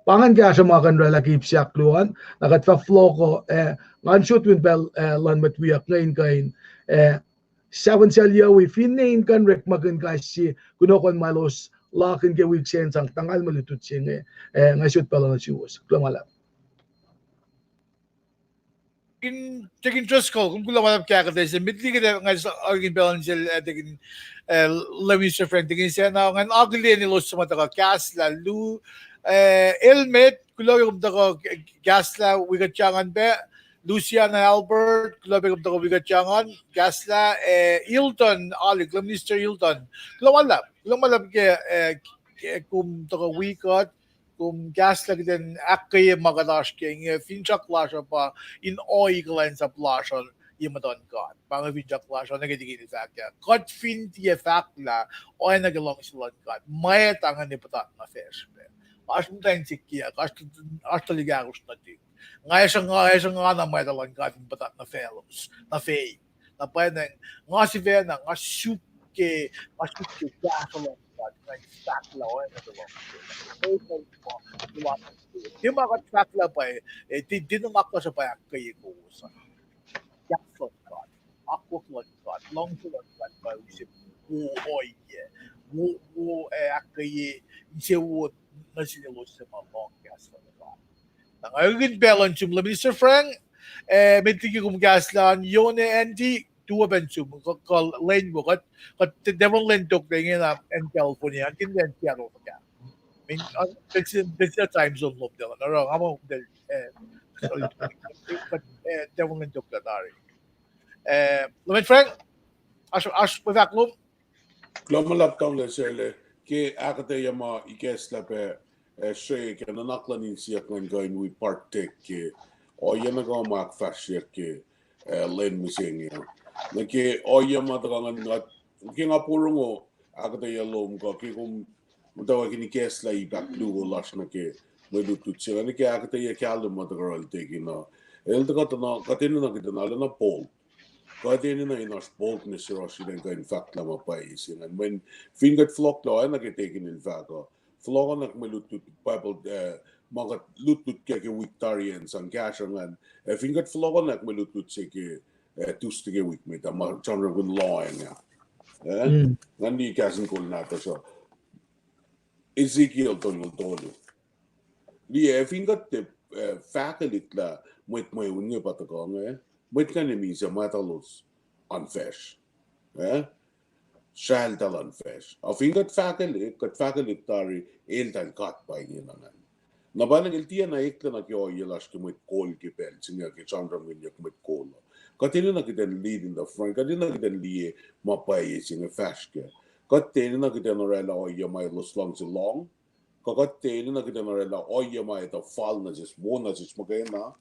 Pa ingacn kahsruh ma kuh in oraclah ke ip se ahkluo an, na kuht fah fohlohk uh, eh, ngan sot win pacl, eh, luhn mwet wiyuck inge in kuh in, eh, sahp in sel yawi, finne in kuh in orekmakihn kais sie kunohkohn ma elos lakihn ke wik se in sang tangal mwe lutlut se inge, eh, nga sot pacl uh nuh suwos. Kuloh ma luhlahp. Deacon, Deacon Driscoll, kom kuloh ma luhlahp ke ahkuhtweyac se. Met liki kuht, nga s-, akihlen pacl an sel, eh, Deacon, eh, Lay Minister Frank, Deacon Sena, ngan akihlen elos suc ma tuhkuh kahslah, lu, eh, Elmet, kuloh ke kom tuhkuh kahslah wi kuht ingacn pac, Luciana Albert, kuloh pac kom tuhkuh wi kuht ingacn, kahslah, eh, Hilton, Alik, Lay Minister Hilton. Kuloh ma luhlahp, kuloh ma luhlahp ke, eh, ke kom tuhkuh wi kuht, kom kahslah kuht in ahkkweye ma kuht oasr ke inge, finsrak lasr uh pa in ohi kuhlwacnsap lasr uh ye muhtuhn God. Pa inge finsrak lasr uh nuh ke Deacon el fahk ah. Kuht fin tiac fahklah oacna ke luhngse luhn God, mwet ingacn ac puhtat nuh facsr pac. Oasr muhtwacn sikyak, oasr, oasr tuhlihk ahkosr nuhtihk. Nga ac sruhnga, nga ac sruhnga na mwet luhn God in puhtat nuh faclos, nuh fac. Na pwacnwacng, nga sifacna, nga suk ke, nga suk ke kahsruh luhn God, nga in fahklah oacna ke luhngse. Ke ma kuht fahklah pa, eh, ti-, tiac nuhnak lasr uh pa ahkkweye kowos an. Kahs luhn God, akwuck luhn God, luhngse luhn God pa use wo ohiyac, wo, wo, eh, ahkkweye insewowo nuh sin elos suc ma lohng kahs luhn God. Na nga akihlen pacl an sum Lay Minister Frank, eh, met liki kom kahslah an, Yone, Andy, tuo pacna sum, kuh, kuh Len wo, kuht, kuht Devon Len toklah ingena acn California, acn Seattle fuhkah. I mean, uh, this is, this is a time zone lom Devon, oruh nga muh, eh, kuht, eh, Devon Len toklah tari. Eh, Lay Minister Frank, oasr, oasr mwe fahk lom? Kuloh ma luhlahp tamuhlwel Sele, ke ahkuhtweyac ma ikacslah pac, eh, srihke nuhnak luhn insiyuck ngan kuh in wi partake ke ohiyac nuh kwewa ma ahkfahsryeyuck ke, eh, lwen mihsenge. Nuh ke ohiyac ma tuhkuh ngan, ke nga porongo ahkuhtweyac lom kuh ke kom muhtwacwacack in ikacslah ip ahkluo lasr nuh ke mwe lutlut se inge, nuh ke ahkuhtweyac kahlwem ma tuhkuh oruh el tekena. El tuhkuh tuh na, kuht enenuh kuht in arulacna bold. Kuht enenuh in oasr boldness yohrohsr in kuh in fahklah ma pwacye se ingacn. Mweyen fin kuht fohlohklac oacna ke Deacon el fahk uh, fohlohkohnak mwe lutlut Bible, eh, ma kuht lutlut kac ke wik tari an sang kahsruh ingacn. Eh, fin kuht fohlohkohnak mwe lutlut se ke, eh, Tuesday ke wik met ah, ma sramsramkihn lohacng ah. Eh, ngan liye kahs in kol nahtuhsr uh. Ezekiel tolngoul tolu. Liye, fin kuht tiac, eh, fahkwelihk lah mwet mweun inge pa tuhkuh inge, mwet ingacn misac muhtalos an facsr. Eh? Srahltahl an facsr. Ac fin kuht fahkwelihk, kuht fahkwelihk tari eltahl God pa ingena ingacn. Na pa ingacn el tiacna eklac nuh ke ohiyac lasr ke mwet kol ke pacl se inge ke sramsramkihnyuck mwet kol uh. Kuht enenuh kuht in lead in the front, kuht enenuh kuht in liye ma pwacye se inge fahsr kac. Kuht enenuh kuht in oraclah ohiyac ma elos luhngse lohng. Kuh kuht enenuh kuht in oraclah ohiyac ma etuh fal nuh sesr, wo nuh sesr muhkwena.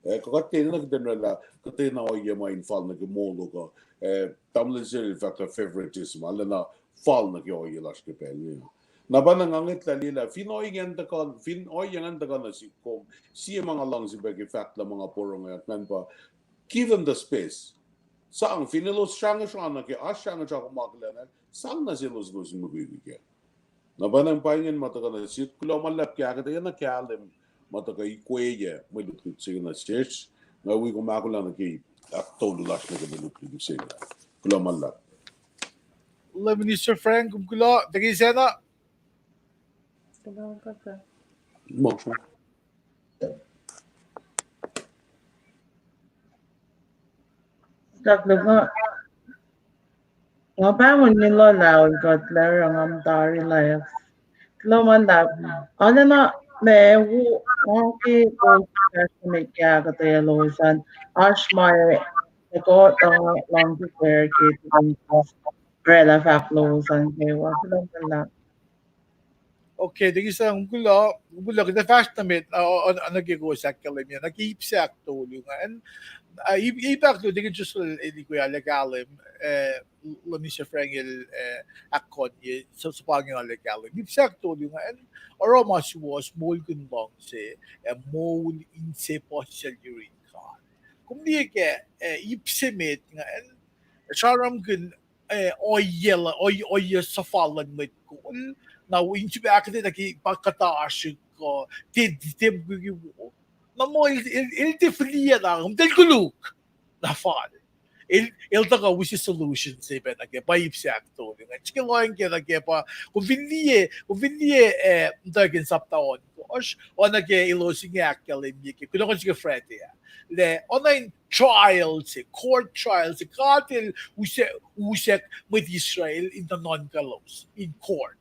Eh, kuh kuht enenuh kuht in oraclah, kuhtwena ohiyac ma in fal nuh ke moul uh kuh, eh, tamuhlwel Sele el fahk lah favoritism, arulacna fal nuh ke ohiyac lasr ke pacl inge. Na pa na nga ngwetlah liyelah, fin ohiyac ingacn tuhkuh, fin ohiyac ingacn tuhkuh nuh sihk kom, sie ma nga luhngse pac ke fahk lah ma nga porongoyak ingacn pa, give them the space. Sang fin elos srangesra nuh ke, oasr srangesra kom akihlen, sang nuh selos elos in mukwikwi kac. Na pa na pa ingacn ma tuhkuh nuh sihk, kuloh ma luhlahp ke ahkuhtweyac na kahlwem ma tuhkuh ikweye mwe lutlut se inge nuh sesr, nga wi kom ahkolah nuh ke ahktolu lasr nuh ke mwe lutlut se inge. Kuloh ma luhlahp. Lay Minister Frank, kom kuloh, Deacon Sena. Nga pahngon ngi luhlah kuht lah oruh nga muhta live. Kuloh ma luhlahp. Arulacna ma wo, nga ke kol kahsruh met ke ahkuhtweyac lowos an. Oasr ma e, e kuht uh luhngse share ke oraclah fahk lowos an kwewa. Kuloh ma luhlahp. Okay, Deacon Sena, kom kuloh, kom kuloh, kuht ac fahsr nuh met, uh, uh, uh, nuh ke kowos ahkkahlwemye, nuh ke ip se ahktolu ingacn, uh, ip, ip ahktolu, Deacon Driscoll el ikoac arlac kahlwem, uh, Lay Minister Frank el, uh, ahkkonye, so, suhpwacnge arlac kahlwem. Ip se ahktolu ingacn, oruh ma suwohs moulkihn luhngse, ac moul inse puhsisacl yurin God. Kom liye ke, eh, ip se met ingacn, sramsramkihn, eh, ohiyac, ohiyac suhfal luhn mwet kol. Na in sifil ahkuhtweyac nuh ke pa kuhtasrihk, uh, tiac, tiac mukwikwi wo. Na muh el, el, el tiac fihliyac na, kom tiac koluk. Na fal. El, el tuhkuh use solution se pac nuh ke, pa ip se ahktolu ingacn. Srihke lohacng ke nuh ke pa, kom fin liye, kom fin liye, eh, Muhtwacwacack sapta ohnkohsr, oacna ke elos inge ahkkahlwemye ke, kunohkohn se ke Friday ah. Lah, oacna in trial se, court trial se, God el use, use mwet Israel in nuhnuhnkuhlos in court.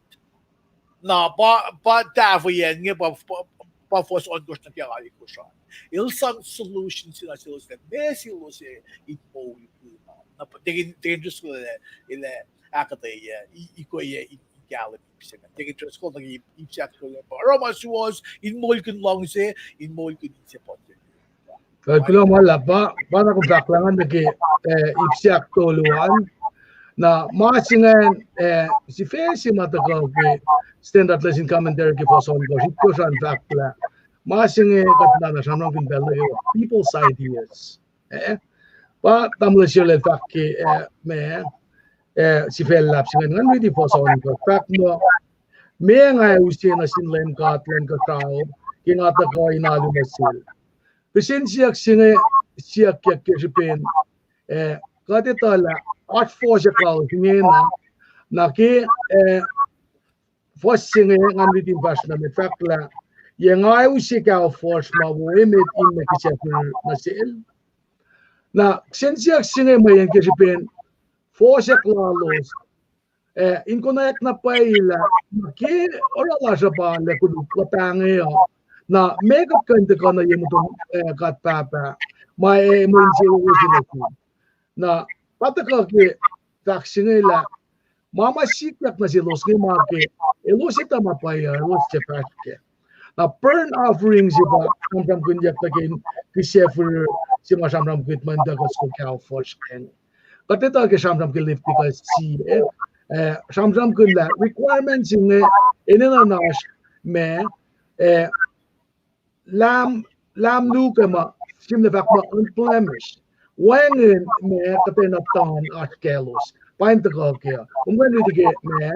Na pa, pa tahfweyac inge pa, pa, pa fuhs ohnkohsr nuh ke alkosr an. El sang solution se na selos lah meac selos in moulkihn. Na pa, Deacon, Deacon Driscoll el, el ahkuhtweyac, i-, ikweyac in, in kahlwem ip se ingacn. Deacon Driscoll nuh ke ip, ip se ahktolu pa oruh ma suwohs in moulkihn luhngse, in moulkihn insepuhsr. Kuloh ma luhlahp, pa, pa na kom fahk lah ingacn nuh ke, eh, ip se ahktolu an. Na ma se ingacn, eh, sifac se ma tuhkuh ke Standard Lesson Commentary ke fuhs ohnkohsr, itkohsr an fahk lah ma se inge kuht na na sramsramkihn pacl nuh kwewa, people's ideas. Eh, pa tamuhlwel Sirlel fahk ke, eh, ma, eh, sifac luhlahp se ingacn, ngan riti fuhs ohnkohsr, fahk muh, meac nga ac use nuh sin Leum God luhn kuhsrao ke nga tuhkuh in alu nuh sel? Kihsen siyuck se inge siyuckyak ke srihpen, eh, kuht etuh lah oasr fohsack lalos ingena, na ke, eh, fuhs se inge ngan riti in fahsr nuh met, fahk lah, yac nga ac use kaofosr ma wo emet in ma kihsac firir nuh sel? Na kihsen siyuck se inge mweyen ke srihpen fohsack lalos, eh, in konwacack na pwacye lah ke oruh lasr uh pa lah koluk luhpah inge uh, na meac kuht kuh in tuhkuh nuh ye muhtuhn, eh, God Pahpah ma, eh, mwe insewowo se nuh sel? Na pa tuhkuh ke fahk se inge lah ma ma sikyak nuh selos inge ma ke elos etuh ma pwacye, elos tiac fahsr kac. Na burnt offering se pa sramsramkihnyuck nuh ke kihsac firir se ma sramsramkihn mwe in tuhkuh soko kaofosr inge. Kuht etuh ke sramsram ke Leviticus sie, eh, sramsramkihn lah requirement se inge enenuh in oasr ma, eh, lam, lam luo ke ma, sihmlac fahk muh unblemished. Wacngihn ma kuhtwena tuhn oasr kaclos. Pa in tuhkuh ke uh, kom kuh in riti ke ma,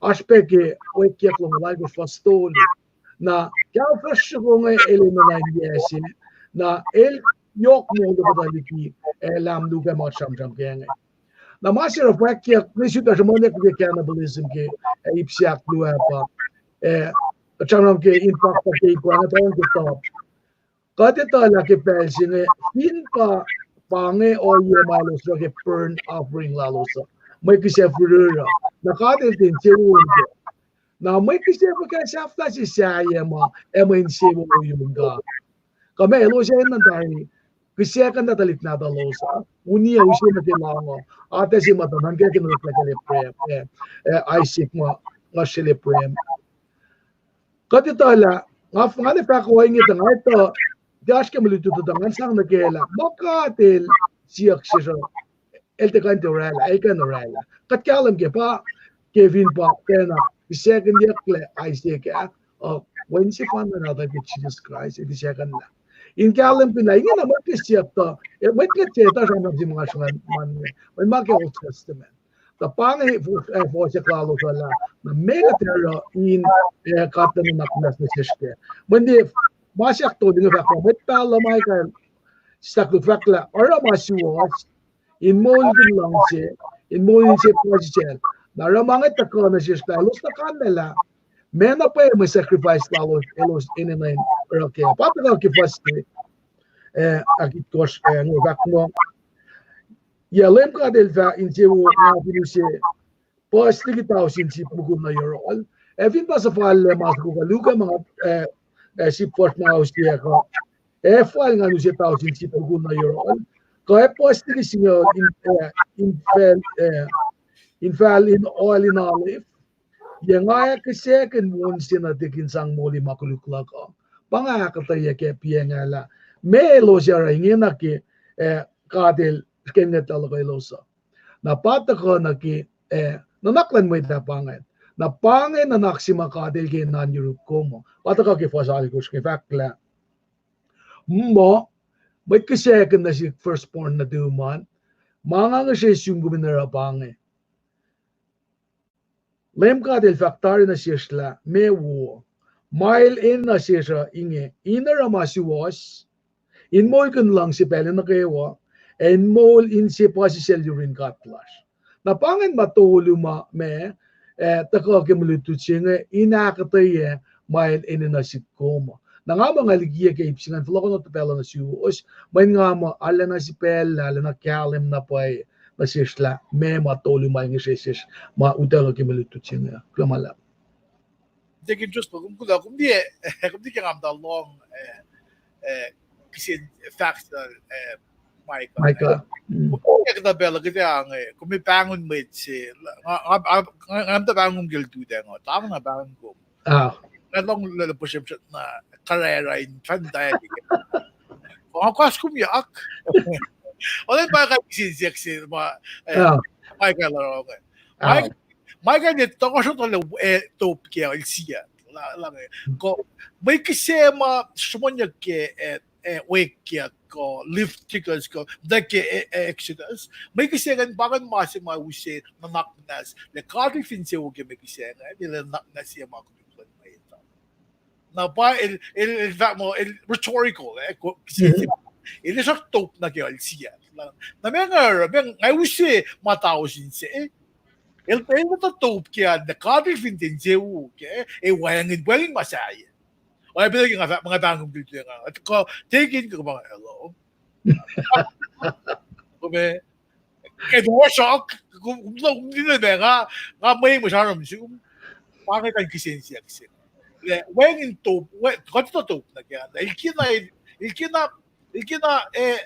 oasr pac ke Wacngihn Longoul alkosr fuhs tolu. Na kaofosr soko inge el enenuh in yac se, na el yohk moul kuhtuh liki, eh, lam luo ke ma sramsram ke inge. Na ma se oruh fwackyuck nge sut uh sruhmuhnyuck ke cannibalism ke, eh, ip se ahkluo ah pa, eh, sramsram ke in pakpak ke ikoac, nga tuh ke top. Kuht etuh lah ke pacl se inge fin pa, pa inge ohiyac ma elos oruh ke burnt offering lalos uh, mwe kihsac firir uh, na God el tiac insewowo kac. Na mwe kihsac fuhkah sahflah se sahyac ma, ac mwe insewowo yurin God? Kuh ma elos ac enenuh tari kihsackuhnlah tuhlihk nahtuhlos uh, uniyac use nuh ke lohng uh, atac se muhtuhn nuhnkackihn oreklah kacl Abraham, eh, eh, Isaac ma, nguhsrel Abraham. Kuht etuh lah, nga, nga ne fahk ohinge tuh nga etuh, tiac oasr ke mwe lutlut uh tuh ngan sang nuh ke lah ma God el siyuck sesr uh, el tiac kuh in tiac orwaclah, el kuh in orwaclah. Kuht kahlwem ke pa, ke fin pa pacna kihsackuhnyucklac Isaac ah, uh, Wen sefanna nahtuhl ke Jisus Kraist el kihsackuhnlah. In kahlwemkihn lah ingena mwet ke siyuck tuh, eh, mwet nge tiac etuh sramsram se ma nga sruhnga ma inge, mweyen ma ke Old Testament. Tuh pa inge, eh, fohsack lalos uh lah, na meac kuht ac oruh in, eh, God El nuhnak muhnahs nuh sesr kac? Mweyen ma se ahktolu inge fahk muh mwet pahluh ma ikac, sahk luhk fahk lah oruh ma suwohs in moulkihn luhngse, in moul insepuhsisacl. Na oruh ma inge tuhkuh nuh sesr lah elos tuhkuh na lah meac na pwacye mwe sacrifice lalos elos enenuh in oruh kac. Pa tuhkuh ke fuhs, eh, ahkitkohsr, eh, inge fahk muh, yac Leum God El fah insewowo nga fin use puhs liki tausin sip mukul nuh yohrohl? Ac fin pa suhfallac ma soko kuh luo ke ma nga, eh, eh, sip fuhsr ma nga use uh, ac fal ngan use tausin sip mukul nuh yohrohl? Kuh ac puhs liki singucul in, eh, in fal, eh, in fal in oil in olive? Yac nga ac kihsackuhn won se nuhtihk in sang moli ma koluk luhk uh? Pa nga ahkuhtweyac ke piacng ah lah meac elos ac oruh ingena ke, eh, God El srihke ngwetlah luhkwelos uh. Na pa tuhkuh nuh ke, eh, nuhnak luhn mwet ah pa ingacn. Na pa inge nuhnak se ma God El ke na yuruk kom uh. Pa tuhkuh ke fuhs alkosr inge fahk lah, muh, Mwet kihsackihn nuh sihk firstborn nuhtum an, ma nga ngihsre sum kom in oruh pa inge. Leum God El fahk tari nuh sesr lah meac wo, ma El enenuh sesr uh inge, in oruh ma suwohs, in moulkihn luhngse pacl nuh kwewa, ac in moul inse puhsisacl yurin God lasr. Na pa ingacn ma tolu ma, ma, eh, tuhkuh ke mwe lutlut se inge, in ahkuhtweyac ma El enenuh sihk kom uh. Na nga muh nga likiyac ke ip se ingacn fohlohkohn tuh pacl uh nuh suwos, mweyen nga muh arulacna sipaclah, arulacna kahlwem na pwacye nuh sesr lah meac ma tolu ma inge sesr ma utuckuh ke mwe lutlut se inge. Kuloh ma luhlahp. Take interest, kom kuloh, kom tiac, kom tiac ke nga muhta lohng, eh, eh, kihsen fahk, eh, Michael. Michael. Mm. Kom tiac kuhtuh pacl uh kuht ac, eh, kom ac pahngon mwet se, nga, nga, nga, nga muhta pahngon ke lututacng uh, tari na pahngon kom. Ah. Nga lohng lwelah puhsremsram na karara in fan tari. Nga kas kom yak. Olen Michael kihsen siyuck se ma, eh, Michael oruh inge. Michael, Michael el tohkohsrahi tuhlac, eh, top ke el siyuck. Lah, lah, eh, ko, mwe kihsac ma sruhmuhnyuck ke, eh, eh, Wake kuh Lift Kickers kuh, tuh ke, eh, eh, Exodus. Mwe kihsac ingacn pa ingacn ma se ma use nuhnak muhnahs. Lah God El fin insewowo ke mwe kihsac ingacn, El nuhnak muhnahs sie ma kom in kuh in mwet uh. Na pa el, el, el fahk muh, el rhetorical, eh, ko, el sruhk top nuh ke el siyuck. Na, na meac nga oruh, meac nga use ma tausin se, eh? El, el muhta top ke an, na God El fin tiac insewowo ke, eh, wacngihn, wacngihn ma sahyac. Oacyacpac ke nga fahk, nga pahngon kom ke nga, kuh, take in, kuh, hello. Kom, eh, ke tohkohsrahi, kom, kom, kom, kom, nga, nga mwe, mwe sramsram sum, pa inge kuh in kihsen siyuck se. Lah, wacngihn top, wacngihn, kuht top nuh ke an. El kena, el kena, el kena, eh,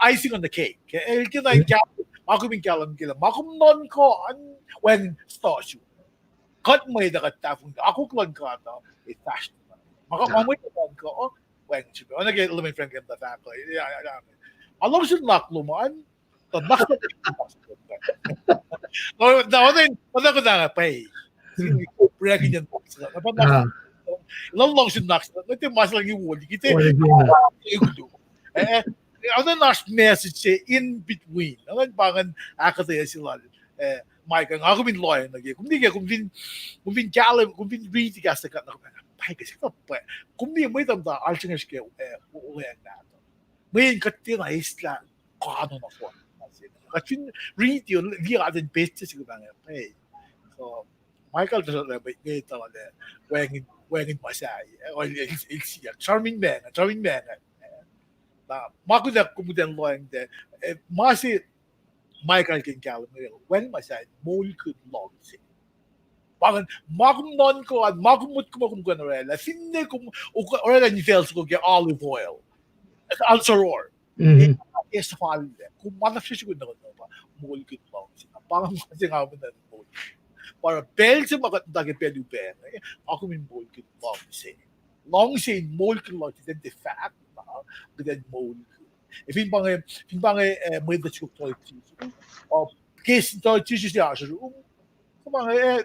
icing on the cake. El kena, el kena, ma kom in kahlwem ke lah, ma kom nuhnkuh an, wacngihn stosu. Kuht mwet uh kuht tahfonglac, akwuck luhn God uh, ac fahsr. Ma kom, ma mwet uh nuhnkuh, wacngihn srihpac. Oacna ke Benjamin Franklin tuh fahk uh, ma luhngse nuhnak lom an, tuh nuhnak, na, na, oacna, oacna kuht uh pwacye. Luhngse nuhnak, na tiac ma se luhngse woli, kihte, eh, oacna oasr message se in between. Oacna pa ingacn ahkuhtweyac se lal, eh, Michael, nga kom in lohacng nuh ke, kom fin, kom fin, kom fin kahlwem, kom fin riti kahs luhn God, na kom, pa ke se kuh pa, kom fin mwet uh muhta alsrihngacsr ke, eh, lohacng nahtuhl. Mweyen kuht tiacna eslah kanon nohfohn. Kuht fin riti, liye atacn page se kuh pa inge, pa. So, Michael tuh srihke, nge tuh lah, wacngihn, wacngihn ma sahyac, eh, el, el, el siyuck, sramsram ma inge, sramsram ma inge. Na, ma kuht ac, kuht in lohacng tuh, eh, ma se Michael ke kahlwem, wacngihn ma sahyac, moulkihn luhngse. Pa ingacn, ma kom nuhnkuh an, ma kom motko muh kom kuh in orwaclah, finne kom orwaclah in facl soko ke olive oil, al soror. Ke suhfallac, kom ma na fihsrwacsr soko na pa moulkihn luhngse. Na pa ingacn ma se nga kom in moulkihn. Pa pacl se ma kuht muhta ke pacl upac inge, nga kom in moulkihn luhngse. Luhngse in moulkihn luhngse, then the fact, kuht in moulkihn. Fin pa inge, fin pa inge, eh, mwet uh suk toilet tissue, uh, case in toilet tissue se oasr yurum, kom pa inge, eh,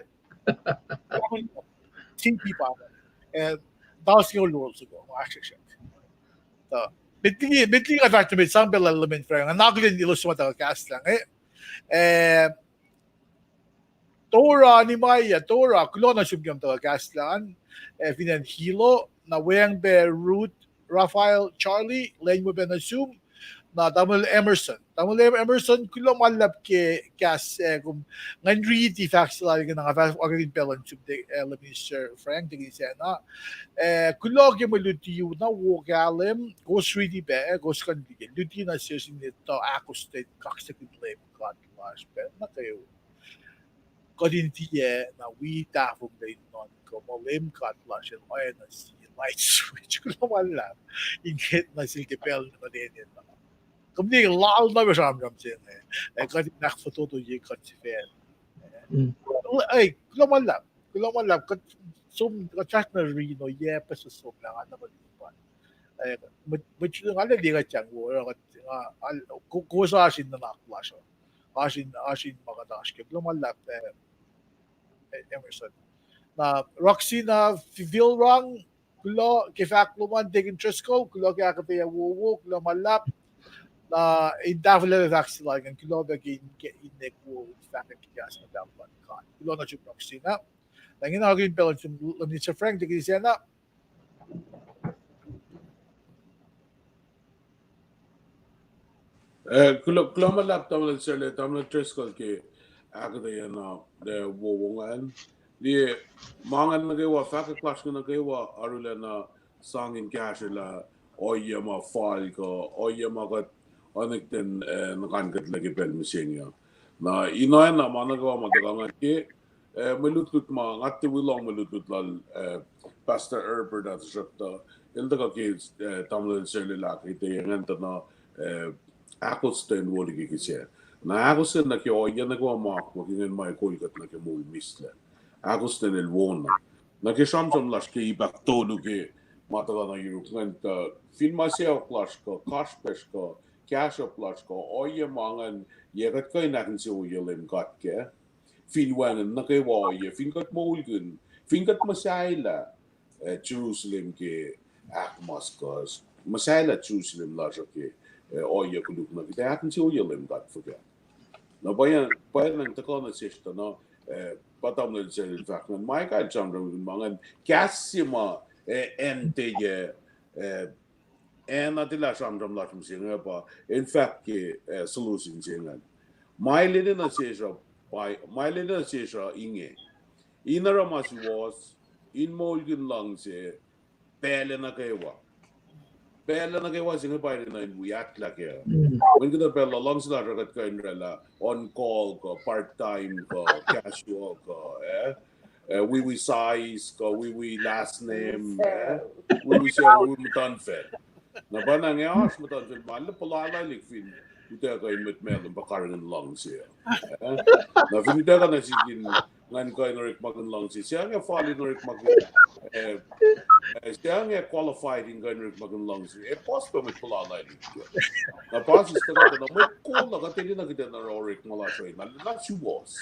sin pi pa inge, eh, tausin olor soko, ma ahksrihksrihk. Tuh, met liki, met liki nga fahsr nuh met sang pacl lal Benjamin Franklin, nga na akihlen elos suc ma tuhkuh kahslah inge, eh, Tora, Nehemiah, Tora, kuloh nuh sum ke ma tuhkuh kahslah an, eh, fin acn Hilo, na weacng pac Ruth, Raphael, Charlie, lwen wo pac nuh sum, na tamuhlwel Emerson. Tamuhlwel Emerson, kuloh ma luhlahp ke kahs, eh, kom ngan riti fahk se lal ke na nga fahk akihlen pacl luhn sum, eh, Minister Frank, tekin sacna. Eh, kuloh ke mwe luti na wo kahlwem, kowos riti pac, eh, kowos kuh in luti na sesr in etuh ahkostwen kaksakihn Leum God lasr pacl nuh kwewa. Kuht in tiac na wi tahfonglac in nuhnkuh muh Leum God lasr el oacna sie light switch. Kuloh ma luhlahp. In kuht nuh sel ke pacl nuh kuht enenuh. Kom tiac lal na sramsram se inge. Eh, kuht in ahkfototoye kuht sifacna. Eh, kuloh ma luhlahp. Kuloh ma luhlahp. Kuht som, kuht fahsr nuh Reno, yac puhs somlah nga na kuht lipan. Eh, mwet, mwet nga liye kuht yang wo, kuht, nga, kowos oasr in nuhnak lasr uh. Oasr in, oasr in ma kuht oasr ke. Kuloh ma luhlahp, eh, Emerson. Na Roxina Vilrang, Kuloh ke fahk lom an, Deacon Driscoll, kuloh ke ahkuhtweyac wowo, kuloh ma luhlahp. Na in tahfwelah fahk se lal ingacn, kuloh pac ke in, ke in nek wo fahk ke kahs ma tahfwelah God. Kuloh na sum rock sina. Na ingena oakin pacl luhn Mister Frank, Deacon Isacna. Eh, kuloh, kuloh ma luhlahp Tamuhlwel Sele, Tamuhlwel Driscoll ke ahkuhtweyac na, eh, wowo ingacn. Liye, ma ingacn nuh kwewa, fahkwack lasr inge nuh kwewa, arulacna sang in kahsrwelah ohiyac ma fal kuh ohiyac ma kuht oacna kuht in, eh, nuhkan kuhtlac ke pacl mihsenge uh. Na in oacna ma nuh kwewa ma tuhkuh ngwet ke, eh, mwe lutlut ma, nga tiac wi lohng mwe lutlut lal, eh, Pastor Herbert ah, tuhsruhktuh el tuhkuh ke, eh, Tamuhlwel Sele lah ke te ingacn tuh na, eh, ahkos ten wo liki kihsac. Na ahkos ten nuh ke ohiyac nuh kwewa ma, ma ke ingacn ma kol kuht nuh ke moul mihslac. Ahkos ten el wona. Na ke sramsram lasr ke ipak tolu ke ma tuhkuh nuh yuruk ingacn tuh, fin ma sacohk lasr kuh kasrpacsr kuh kahsruhp lasr kuh ohiyac ma ingacn, yac kuht kuh in ahkinsewowoye Leum God kac? Fin wacngihn nuh kwewa ohiyac, fin kuht moulkihn, fin kuht muhsahelah, eh, Jerusalem ke ahkmas kuh muhsahelah Jerusalem lasr uh ke, eh, ohiyac koluk nuh, kuht ac ahkinsewowoye Leum God fuhkah? Na pwacye, pwacye na tuhkuh nuh sesr tuh na, eh, pa Tamuhlwel Sele el fahk ingacn, ma ekuh el sramsramkihn ma ingacn, kahs se ma, eh, acn tiac, eh, acn tilac sramsram lasr mihsenge pa, in fahk ke, eh, solution se ingacn. Ma el enenuh sesr uh, pa, ma el enenuh sesr uh inge. In oruh ma suwohs, in moulkihn luhngse pacl nuh kwewa. Pacl nuh kwewa se inge pa enenuh in wi ahklah kac. Mweyen kuhtuh pacl uh luhngse lasr uh kuht kuh in oraclah on call kuh part time kuh casual kuh, eh, eh, wiwi size kuh wiwi last name, eh, wiwi se, wiwi muhtuhnfacl. Na pa na inge oasr muhtuhnfacl ma el puhlalihk fin utuckuh in mwet Malem pa karihngihn luhngse uh. Eh? Na fin utuckuh nuh sik in ngan kuh in orekmakihn luhngse, se inge fal in orekmakihn, eh, eh, se inge qualified in kuh in orekmakihn luhngse, ac puhs pac mwet puhlalihk. Na pa sislah kuht na mwet kol uh kuht enenuh kuht in oruh orekma lasr uh in arulacna suwohs.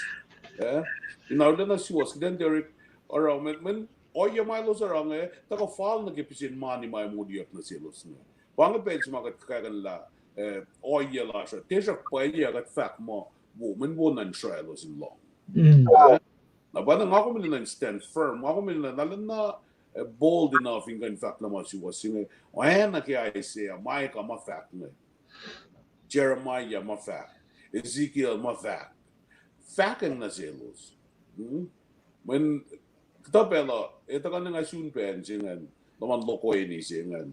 Eh? In arulacna suwohs, kuht in tiac oruh, mweyen, mweyen ohiyac ma elos oruh inge, tuhkuh fal nuh ke pihsen mani ma moliyuck nuh selos inge. Pa inge pacl se ma kuht kuh in ahkkahlwemye lah, eh, ohiyac lasr uh, tuhsruhk pwacye kuht fahk muh, wo, mweyen wo nuh in sraclos in lohng. Na pa na nga kom in stand firm, nga kom in arulacna, eh, bold enough in kuh in fahk lah ma suwohs se inge, oacna ke Isaiah, Micah ma fahk inge, Jeremiah ma fahk, Ezekiel ma fahk, fahkwacng nuh selos. Mweyen kuhtuh pacl uh, e tuhkuh na nga sun pacl se ingacn, luhman lokoeni se ingacn.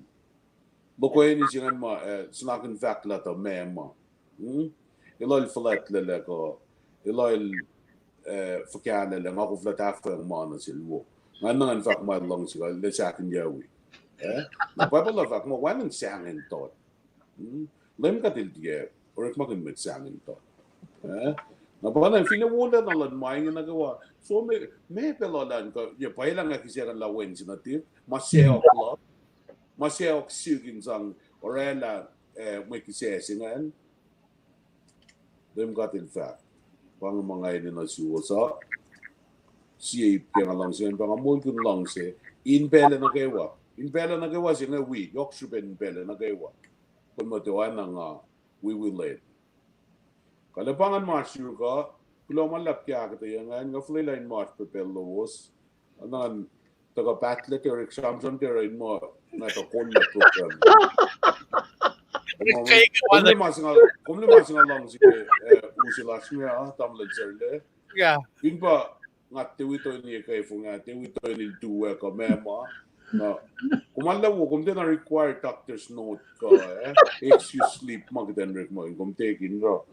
Lokoeni se ingacn ma, eh, sinakin fahk lah tuh meac ma. Elos fuhlwactlaclac kuh, elos, eh, fuhkah laclac, nga kom fuhlwact ahfweacng ma nuh sel wo. Nga na ngan fahk ma luhngse kuh, lah sahkihnyucwi. Eh? Na Bible uh fahk muh wacngihn sahngweng tot. Leum God El tiac orekmakihn mwet sahngweng tot. Eh? Na pa na finne wolacna luhn ma inge nuh kwewa, so me, me pacl uh lah kuh, ya pwacye lah nga kihsackuhnlah wen se nuhtihk, ma sacohk luhk, ma sacohk sihk in sang oraclah, eh, mwe kihsac se ingacn. Leum God El fahk, pa inge ma nga enenuh suwohs uh, sie ip ke nga luhngse, pa nga moulkihn luhngse in pacl nuh kwewa. In pacl nuh kwewa se inge wi, yohk srihpen in pacl nuh kwewa. Kom muh tiac oacna nga, wi wi lwen. Kuloh pa ingacn ma sruhk uh, kuloh ma luhlahp ke ahkuhtweyac ingacn, nga fuhlwelah in ma oasr pacl lowos. Anan, tuhkuh pahtlac ke orek sramsram ke oruh in muh, nga tuh kol lah program. Kom liye ma se nga, kom liye ma se nga luhngse ke, eh, use lasr inge, ah, tamuhlwel Serle. Fin pa nga tiac wi toeni ke fong ah, tiac wi toeni tuh kuh meac ma. Na, kom arlac wo, kom tiacna require doctor's note kuh, eh, excuse slip ma kuht in orekmakihn, kom tiac kihn uh.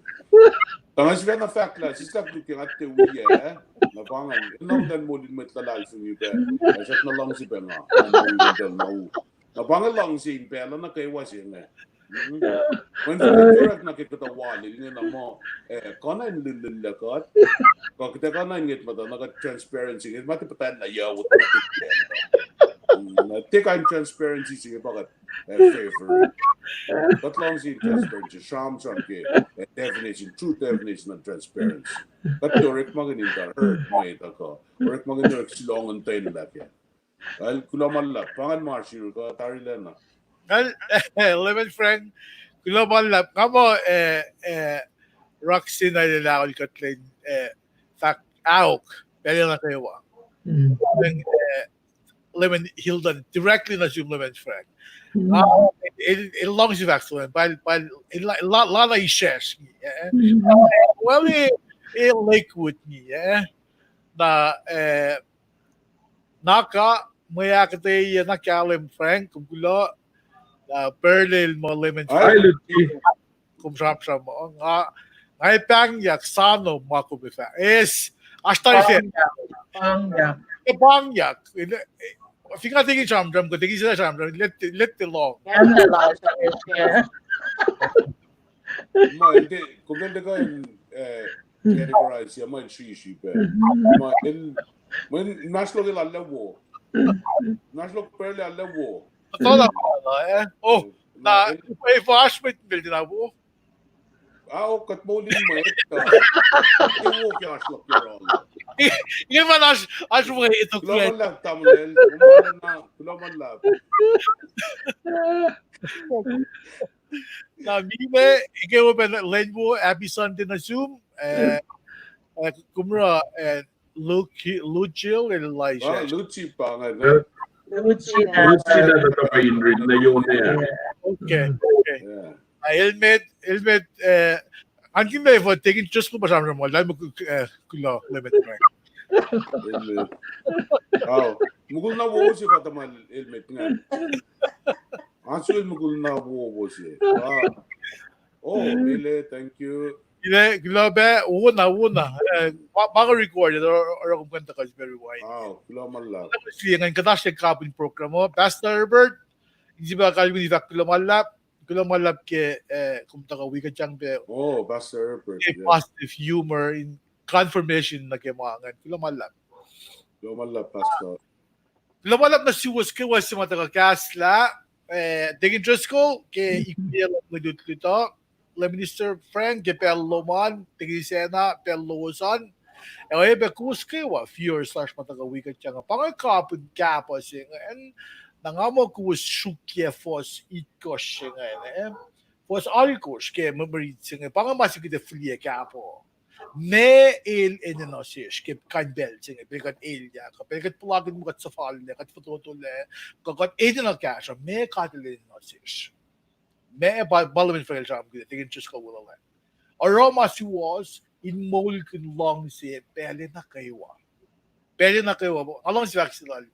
Tuh nga sifacna fahk lah, sislah koluk ke nga tiac wi ah, na pa ingacn, enenuh kuht in moul in mwet luhlahlfongi pac, ac srackna luhngse pac nga, nga moul in pacl ma u. Na pa inge luhngse in pacl nuh kwewa se inge. Mweyen fin kuht orekmakihn kuhtuh wal inge na muh, eh, kuh na in lihllihllac kuht, kuh kuht ac kuh na in ngwet muhta na kuht transparency, ngwet muhta puhtatlac yawot. Na tiac kuh in transparency se inge pa kuht, eh, favor. Kuht luhngse in transparency, sramsram ke, eh, definition, true definition of transparency. Kuht tiac orekmakihn in tuh hurt mwet uh kuh orekmakihn orek sulongontwen lah kac. Al, kuloh ma luhlahp. Pa ingacn ma sriru kuh tarilacna. Al, Lemon Frank, kuloh ma luhlahp. Nga muh, eh, eh, Roxy na el ahkol kuht lwen, eh, fahk ahok, pacl nuh kwewa. Mm. Lemon Hilton, directly nuh sum Lemon Frank. Mm. Nga, el, el luhngse fahk se lwen, pal, pal, el la, la, la na isrwacsr ngi, eh. Mm. Well, eh, eh, Lakewood ngi, eh. Na, eh, Naka, mwe ahkuhtweyac na kahlwem Frank, kom kuloh, uh, parallel ma Lemon Frank. Ai, Lucy. Kom sramsram, uh, nga, nga pahngyak sano ma kom fah. Yes, oasr tari se. Pahngyak. Pahngyak. Pahngyak. Fin nga tekin sramsram, ko tekin se sramsram, let, let the long. Yan la, la, yeah. Ma, ite, kom fin tiac kuh in, eh, categorize, ya, ma in srihsrihk pac. Ma, in, ma in, masloke la lewo. Masloke pacl la lewo. Tala, eh? Oh, na, na, in, eh, Flash mit mil din abu. Ah, oh, kat mo lin ma, eh, ta. Ite wo ke asloke ke rol. Inge ma na as, as wo ito. Kuloh ma luhlahp, Tamuhlwel. Kuloh ma luhlahp. Kuloh ma luhlahp. Na mine, ike wo pa lwen wo, happy Sunday nuh sum, eh, eh, kom oruh, eh, Luke, Luchil, el Elisha. Ah, Luchi pa inge. Luchi na. Luchi na, na pa in rin na yone. Okay, okay. Yeah. Ah, helmet, helmet, eh, an kin me fo tekin just kom pa sramsram, lah me, eh, kuloh, helmet, right. Helmet. Oh, mukul na wo se pa tamal helmet nga. Asu el mukul na wo wo se. Ah. Oh, Mile, thank you. Mile, kuloh pac, wona, wona. Eh, ma, ma record, or, or kom kuh in tuhkuh very wide. Oh, kuloh ma luhlahp. Kuloh ma luhlahp. Ngan kuhtasrihk kapin program uh, Pastor Herbert, in sipa kalweni fahk kuloh ma luhlahp, kuloh ma luhlahp ke, eh, kom tuhkuh wi kuht yang pac. Oh, Pastor Herbert, yeah. Positive humor in confirmation nuh ke ma ingacn. Kuloh ma luhlahp. Kuloh ma luhlahp, Pastor. Kuloh ma luhlahp nuh suwos kwewa se ma tuhkuh kahslah, eh, Deacon Driscoll, ke ikuye luhn lutlut uh, Lay Minister Frank, ke pacl lom an, Deacon Isacna, pacl lowos an, ac oacyacpac kowos kwewa, viewers lasr ma tuhkuh wi kuht yang uh. Pa inge kapin kahpuh se ingacn, na nga muh kowos sruokyac fuhs itkohsr se ingacn, eh? Fuhs alkohsr ke mwe, mwe rit se inge, pa inge ma se kuht ac fihliyac kahpuh. Meac el enenuh sesr ke kain pacl se inge, pacl kuht elyah, kuh pacl kuht puhlakihn muh kuht suhfallac, kuht fototolac, kuh kuht enenuh kahsruh, meac God el enenuh sesr. Meac pa, pa Lay Minister Frank el sramsramkihn, Deacon Driscoll el weluhllah. Oruh ma suwohs in moulkihn luhngse pacl nuh kwewa. Pacl nuh kwewa, nga luhngse fahk se lal,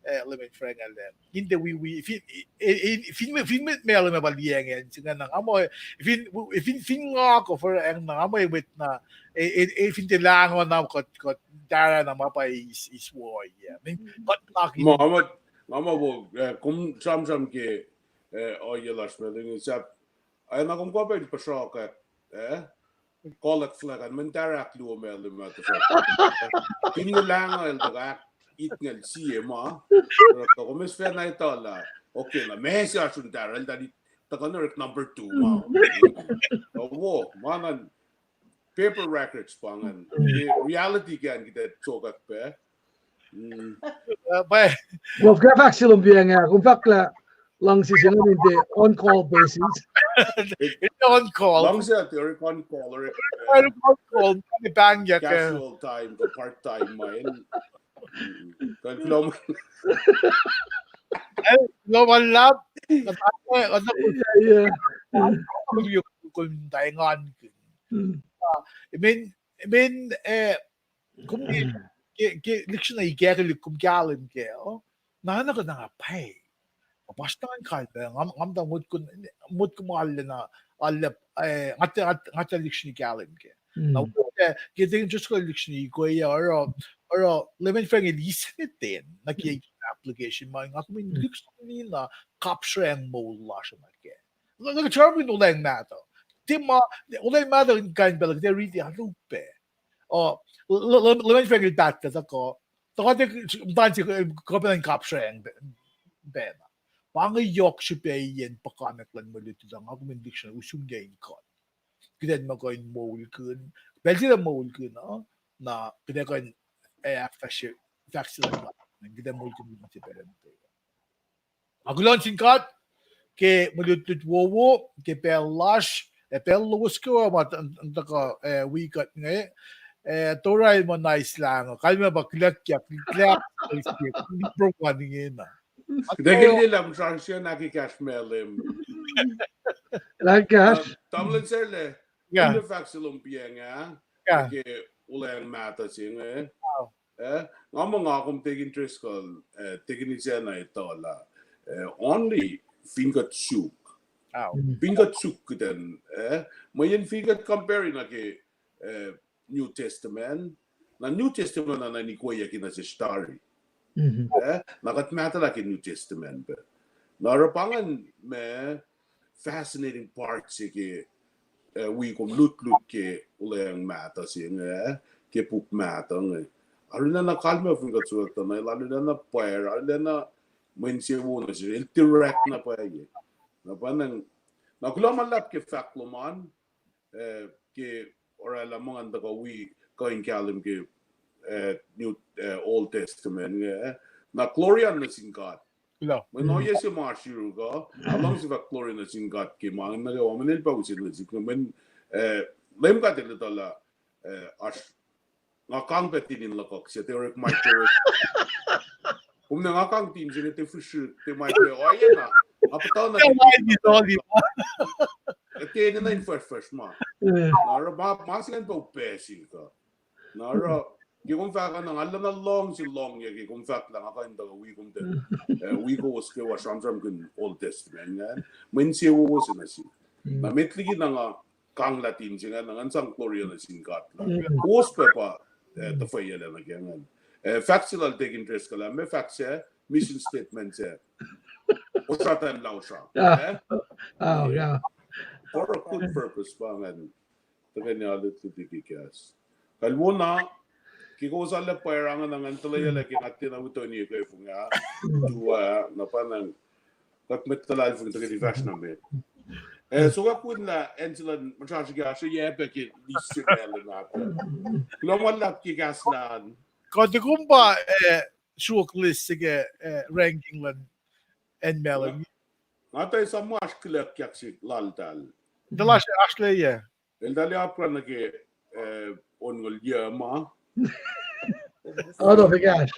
eh, Lay Minister Frank el, eh, in tiac wi, wi, fin, eh, eh, fin, fin mwet Malem pa liyacacng se ingacn, nga muh, fin, fin, fin nga kuh furacng na, nga muh mwet na, eh, eh, fin tiac lahngo na kuht, kuht tara na ma pa eis, eis wo, yeah. I mean, kuht nuh ke ma, nga muh, nga muh wo, eh, kom sramsram ke, eh, ohiyac lasr me lin sahp, ac na kom kuh pac in puhsrohkack, eh? Kolek flek an, mweyen tari ahkluo Malem ah tuhsruhk. Fin lahngo el tuhkuh ahkitngacl sie ma, tuhsruhk kom eis fahna etuh lah, okay, na meac se oasr un tari, el tari tuhkuh orek number two ma. Wo, ma ingacn paper records pa ingacn. Reality ke an kuht ac sokwack pac. Mm. Uh, pa- Well, kom fahk se lom piacng ah, kom fahk lah luhngse se ingacn in tiac on call basis. It's on call. Luhngse ah tiac on call, or on call, casual time, kuh part time ma el. Mm. Kuh lom. Eh, lom an lap. Yeah, yeah. Kom taingan. Mm. Ah, I mean, I mean, eh, kom ke, ke, ke lihksreni ke, ke kom kahlwem ke, oh, na, na, na, na, pay. Pas na kalpacna, ngam, ngam ta mut kun, mut kun ma alle na, alle, eh, nga ta, nga ta, nga ta lihksreni kahlwem ke. Mm. Na, eh, ke Deacon Driscoll lihksreni ko ya, oruh, oruh, Lay Minister Frank el eis ne ten, na ke application ma, nga kom in lihksreni na, kapsreng moul lasr ma ke. Nga, nga, sramsram in olweacng mahtuh. Tiac ma, olweacng mahtuh in kain pacl, tiac riti alu pac. Oh, Lay Minister Frank el paht tuh, tuh ko, tuh ko te, muhta se, eh, kuh pacna in kapsreng pacna. Pa inge yohk srihpac yen puhkantwen luhn mwe lutlut uh, nga kom in lihksreni usrnguck in kuht. Kuht in muh kuh in moulkihn, pacl se kuht moulkihn uh, na kuht in kuh in, eh, ahkfahsrye, fahk se lah Kuht ac moulkihn luhngse pacl an. Ac kuloh nuh sin God ke mwe lutlut wowo ke pacl lasr, ac pacl lowos kwewa ma tuhkuh wi kuht inge. Ac Torah el muh nice lah, kalmac pa kuloh ke, kuloh ke, program ingena. Kuht ac ke liye lah msrasr se na ke kahs Malem. Lah kahs. Tamuhlwel Serle, kuht ac fahk se lom piacng ah, ke olweacng mahtuh se inge. Eh, nga muh nga kom Deacon Driscoll, eh, Deacon Isacna etuh lah, eh, only fin kuht suk. Fin kuht suk kuht in, eh, mweyen fin kuht compare na ke, eh, New Testament, na New Testament na na in ikweyucki na sesr tari. Eh, na kuht mahtuhlah ke New Testament pac. Na oruh pa ingacn ma fascinating part se ke, eh, wi kom lutlut ke olweacng mahtuh se inge, eh, ke puk mahtuh inge. Arulacna kalmac fin kuht suk tuh na el arulacna pwacr, arulacna mwe insewowo nuh sesr, el direct na pwacye. Na pa na, na kuloh ma luhlahp ke fahk lom an, eh, ke oraclah ma ngan tuhkuh wi kuh in kahlwem ke, eh, New, eh, Old Testament inge, eh. Na glory an nuh sin God. Mweyen ohiyac se ma oasr yuruk uh, nga luhngse fahk glory nuh sin God ke ma inge nuh kwewa, mweyen el pa use nuh sihk, mweyen, eh, Leum God el etuh lah, eh, oasr, nga kang pac tin in luhkuhk se, te orek microwave. Kom na nga kang tin se inge, te fihsrihk, te microwave, ohiyac na, nga puhtatna ke, te enenuh in fresh, fresh ma. Na oruh ma, ma se ingacn pa upac se kuh. Na oruh, ke kom fahk na nga lana luhngse lohngyak ke kom fahk lah nga kuh in tuhkuh wi kom tuh, eh, wi kowos kwewa sramsramkihn Old Testament ingacn, mwe insewowo se nuh sihk. Na met liki na nga kanglah tin se ingacn, na ngan sang glory nuh sin God lah kowos pac pa, eh, tuhfweyuclac nuh ke ingacn. Eh, fahk se lal Deacon Driscoll ah, ma fahk se, mission statement se, osra tuh in lau sra, eh? For a good purpose pa ingacn. Tuhkweni alu tuti ke kahs. Kalweni, ke kowos arlac pwacr, nga na ngan tuhlac lah ke nga tiacna utoni ke fong ah, tu ah, na pa na kuht mwet luhlahlfongi tuhkweni fahsr na met. Eh, sokwack win lah acn se luhn muhsra srihke oasr yac pac ke list se pacl na. Kuloh ma luhlahp ke kahs lal. Kuht ac kom pa, eh, sruok list se ke, eh, ranking luhn acn Malem. Nga tuh esam muh oasr kuloh ke kahs se laltahl. Tuh lasr oasr lac. Eltahl apkuhran nuh ke, eh, onngoul yac ma. Out of, gosh.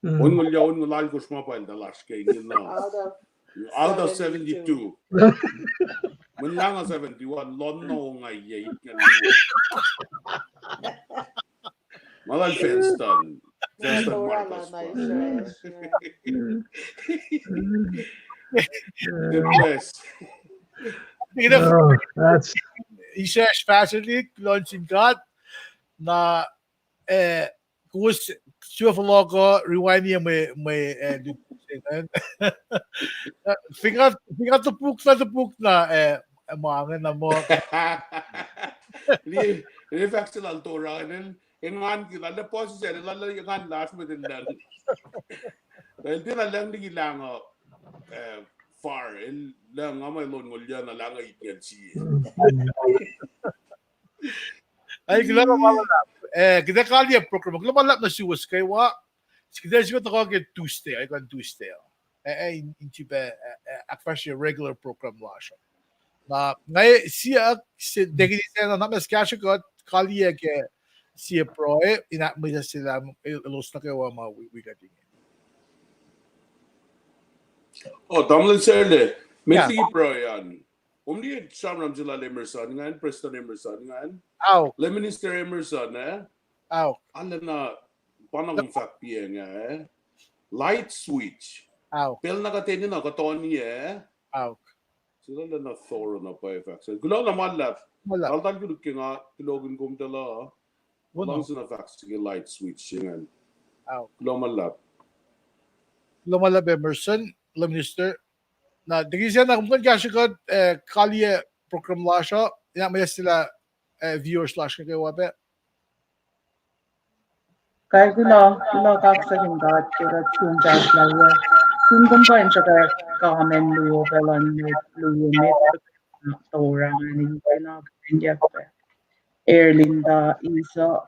Onngoul yac, onngoul alkosr ma pa eltahl oasr ke ingena. Out of seventy-two. Mweyen nga seventy-one, lon na ongaiyac, it nga luo. Ma lal Fenston. Fenston Marcus. Yes. Isesh Fasalik, kuloh nuh sin God. Na, eh, kowos sifil fohlohk uh, rewind-i mwe, mwe, eh, lutlut se ingacn. Fin nga, fin nga topuk na, topuk na, eh, ma ingacn na muh. Li, li fahk se lal Torah, el, engan ke lal, puhsisacl, lal engan lasr mwet el lucng. El tiacna lucng liki lahngo, eh, far, el lucng ma el onngoul yac na lahngo itngucul sie. Ai, kuloh ma luhlahp. Eh, kuht ac kaliyac program. Kuloh ma luhlahp nuh suwos kwewa. Kuht ac sifil tuhkuh ke Tuesday, ai, kuh Tuesday. Eh, eh, in, in sifil, eh, eh, ahkfahsrye regular program lasr uh. Na, nga siyuck, se, Deacon Isacna, na mas kahsruh kuht, kaliyac ke sie pruhe, in ahkmwesahsyelah, eh, elos nuh kwewa ma wi, wi kuht inge. Oh, Tamuhlwel Serle, met liki pruhe an. Kom liye sramsram se lal Emerson ingacn, Prestuhn Emerson ingacn. Lay Minister Emerson, eh? Arulacna, pa na kom fahk piacng ah, eh? Light switch. Pacl na kuht enenuh kuhtoni, eh? Sila lacna thorough na pwacye fahk se. Kuloh na ma luhlahp. Taltal koluk ke nga, kuloh kom tuh lah. Luhngse na fahk se ke light switch ingacn. Kuloh ma luhlahp. Kuloh ma luhlahp Emerson, Lay Minister. Na, Deacon Isacna, kom kuh in kahsruh kuht, eh, kaliyac program lasr uh, in ahkmwesahsyelah, eh, viewers lasr nuh kwewa pac. Kuloh, kuloh kaksakihn God ke kuht sun fahsr lal uh. Sun kom kuh in sruhkwack comment luo pac luhn mwet luo met Torah ingacn, in kuh in akihlenyuck pac. Erlinda Isa,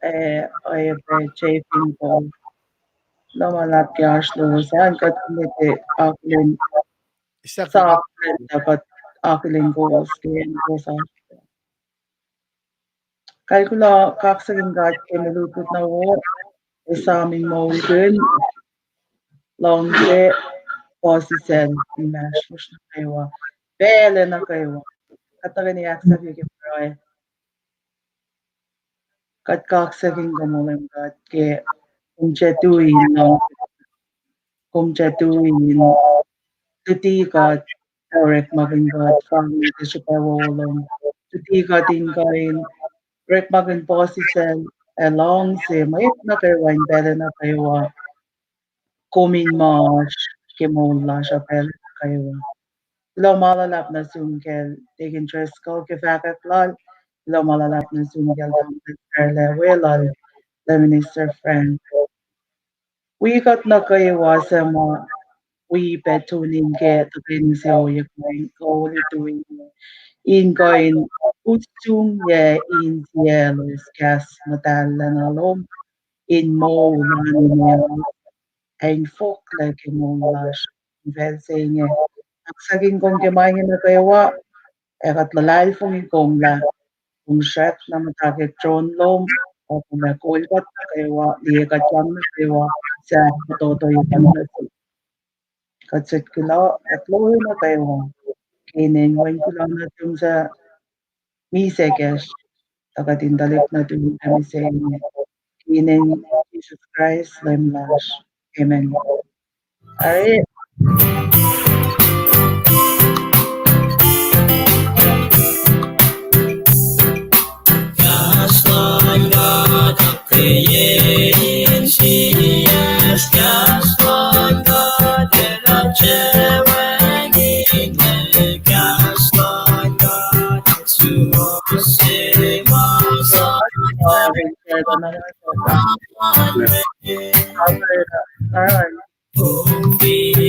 eh, eh, Jeffin Paul. Kuloh ma luhlahp ke oasr lowos an, kuht kom met akihlen, sa kuht akihlen kowos ke acn kowos oasr. Kalkulah kaksakihn God ke mwe lutlut na wo, esam in moulkihn, luhngse, puhsisacl inmahsrlosr nuh kwewa, pacl nuh kwewa. Kuht tuhkweni ahksahfye ke pruhe. Kuht kaksakihn kom, O Leum God, ke kom tiac tui in luhngse, kom tiac tui in luti kuht, orekmakihn kuht, fahk nuh ke srihpac wowo lom. Luti kuht in kuh in orekmakihn puhsisacl ac luhngse, mwet nuh kwewa in pacl nuh kwewa. Kom in ma oasr ke moul lasr uh pacl nuh kwewa. Kuloh ma luhlahp nuh sum kacl Deacon Driscoll ke fahkwack lal. Kuloh ma luhlahp nuh sum kacl Doctor Carla, weluhl, Minister Frank. Wi kuht nuh kwewa suc ma wi pac tune in ke tuhkweni se ohiyac kuh in kuh olutu in, in kuh in usrnguck insiyaclos kahs muhtahl lacna lom in moul an in ac in fohlohklac ke moul lasr in pacl se inge. Kaksakihn kom ke ma inge nuh kwewa, ac kuht luhlahlfongi kom lah kom srackna muhta ke tron lom, ac kom ac kol kuht nuh kwewa, liye kuht yang nuh kwewa, suc fototo ye kuht nuh sum. Kuht sot kuloh ac kuloh nuh kwewa ke inen Wen kuloh nuhtum suc misac kacsr, tuh kuht in tuhlihk nuhtum ac mihsenge. Ke inen Jisus Kraist Leum lasr. Amen. Ari. All right.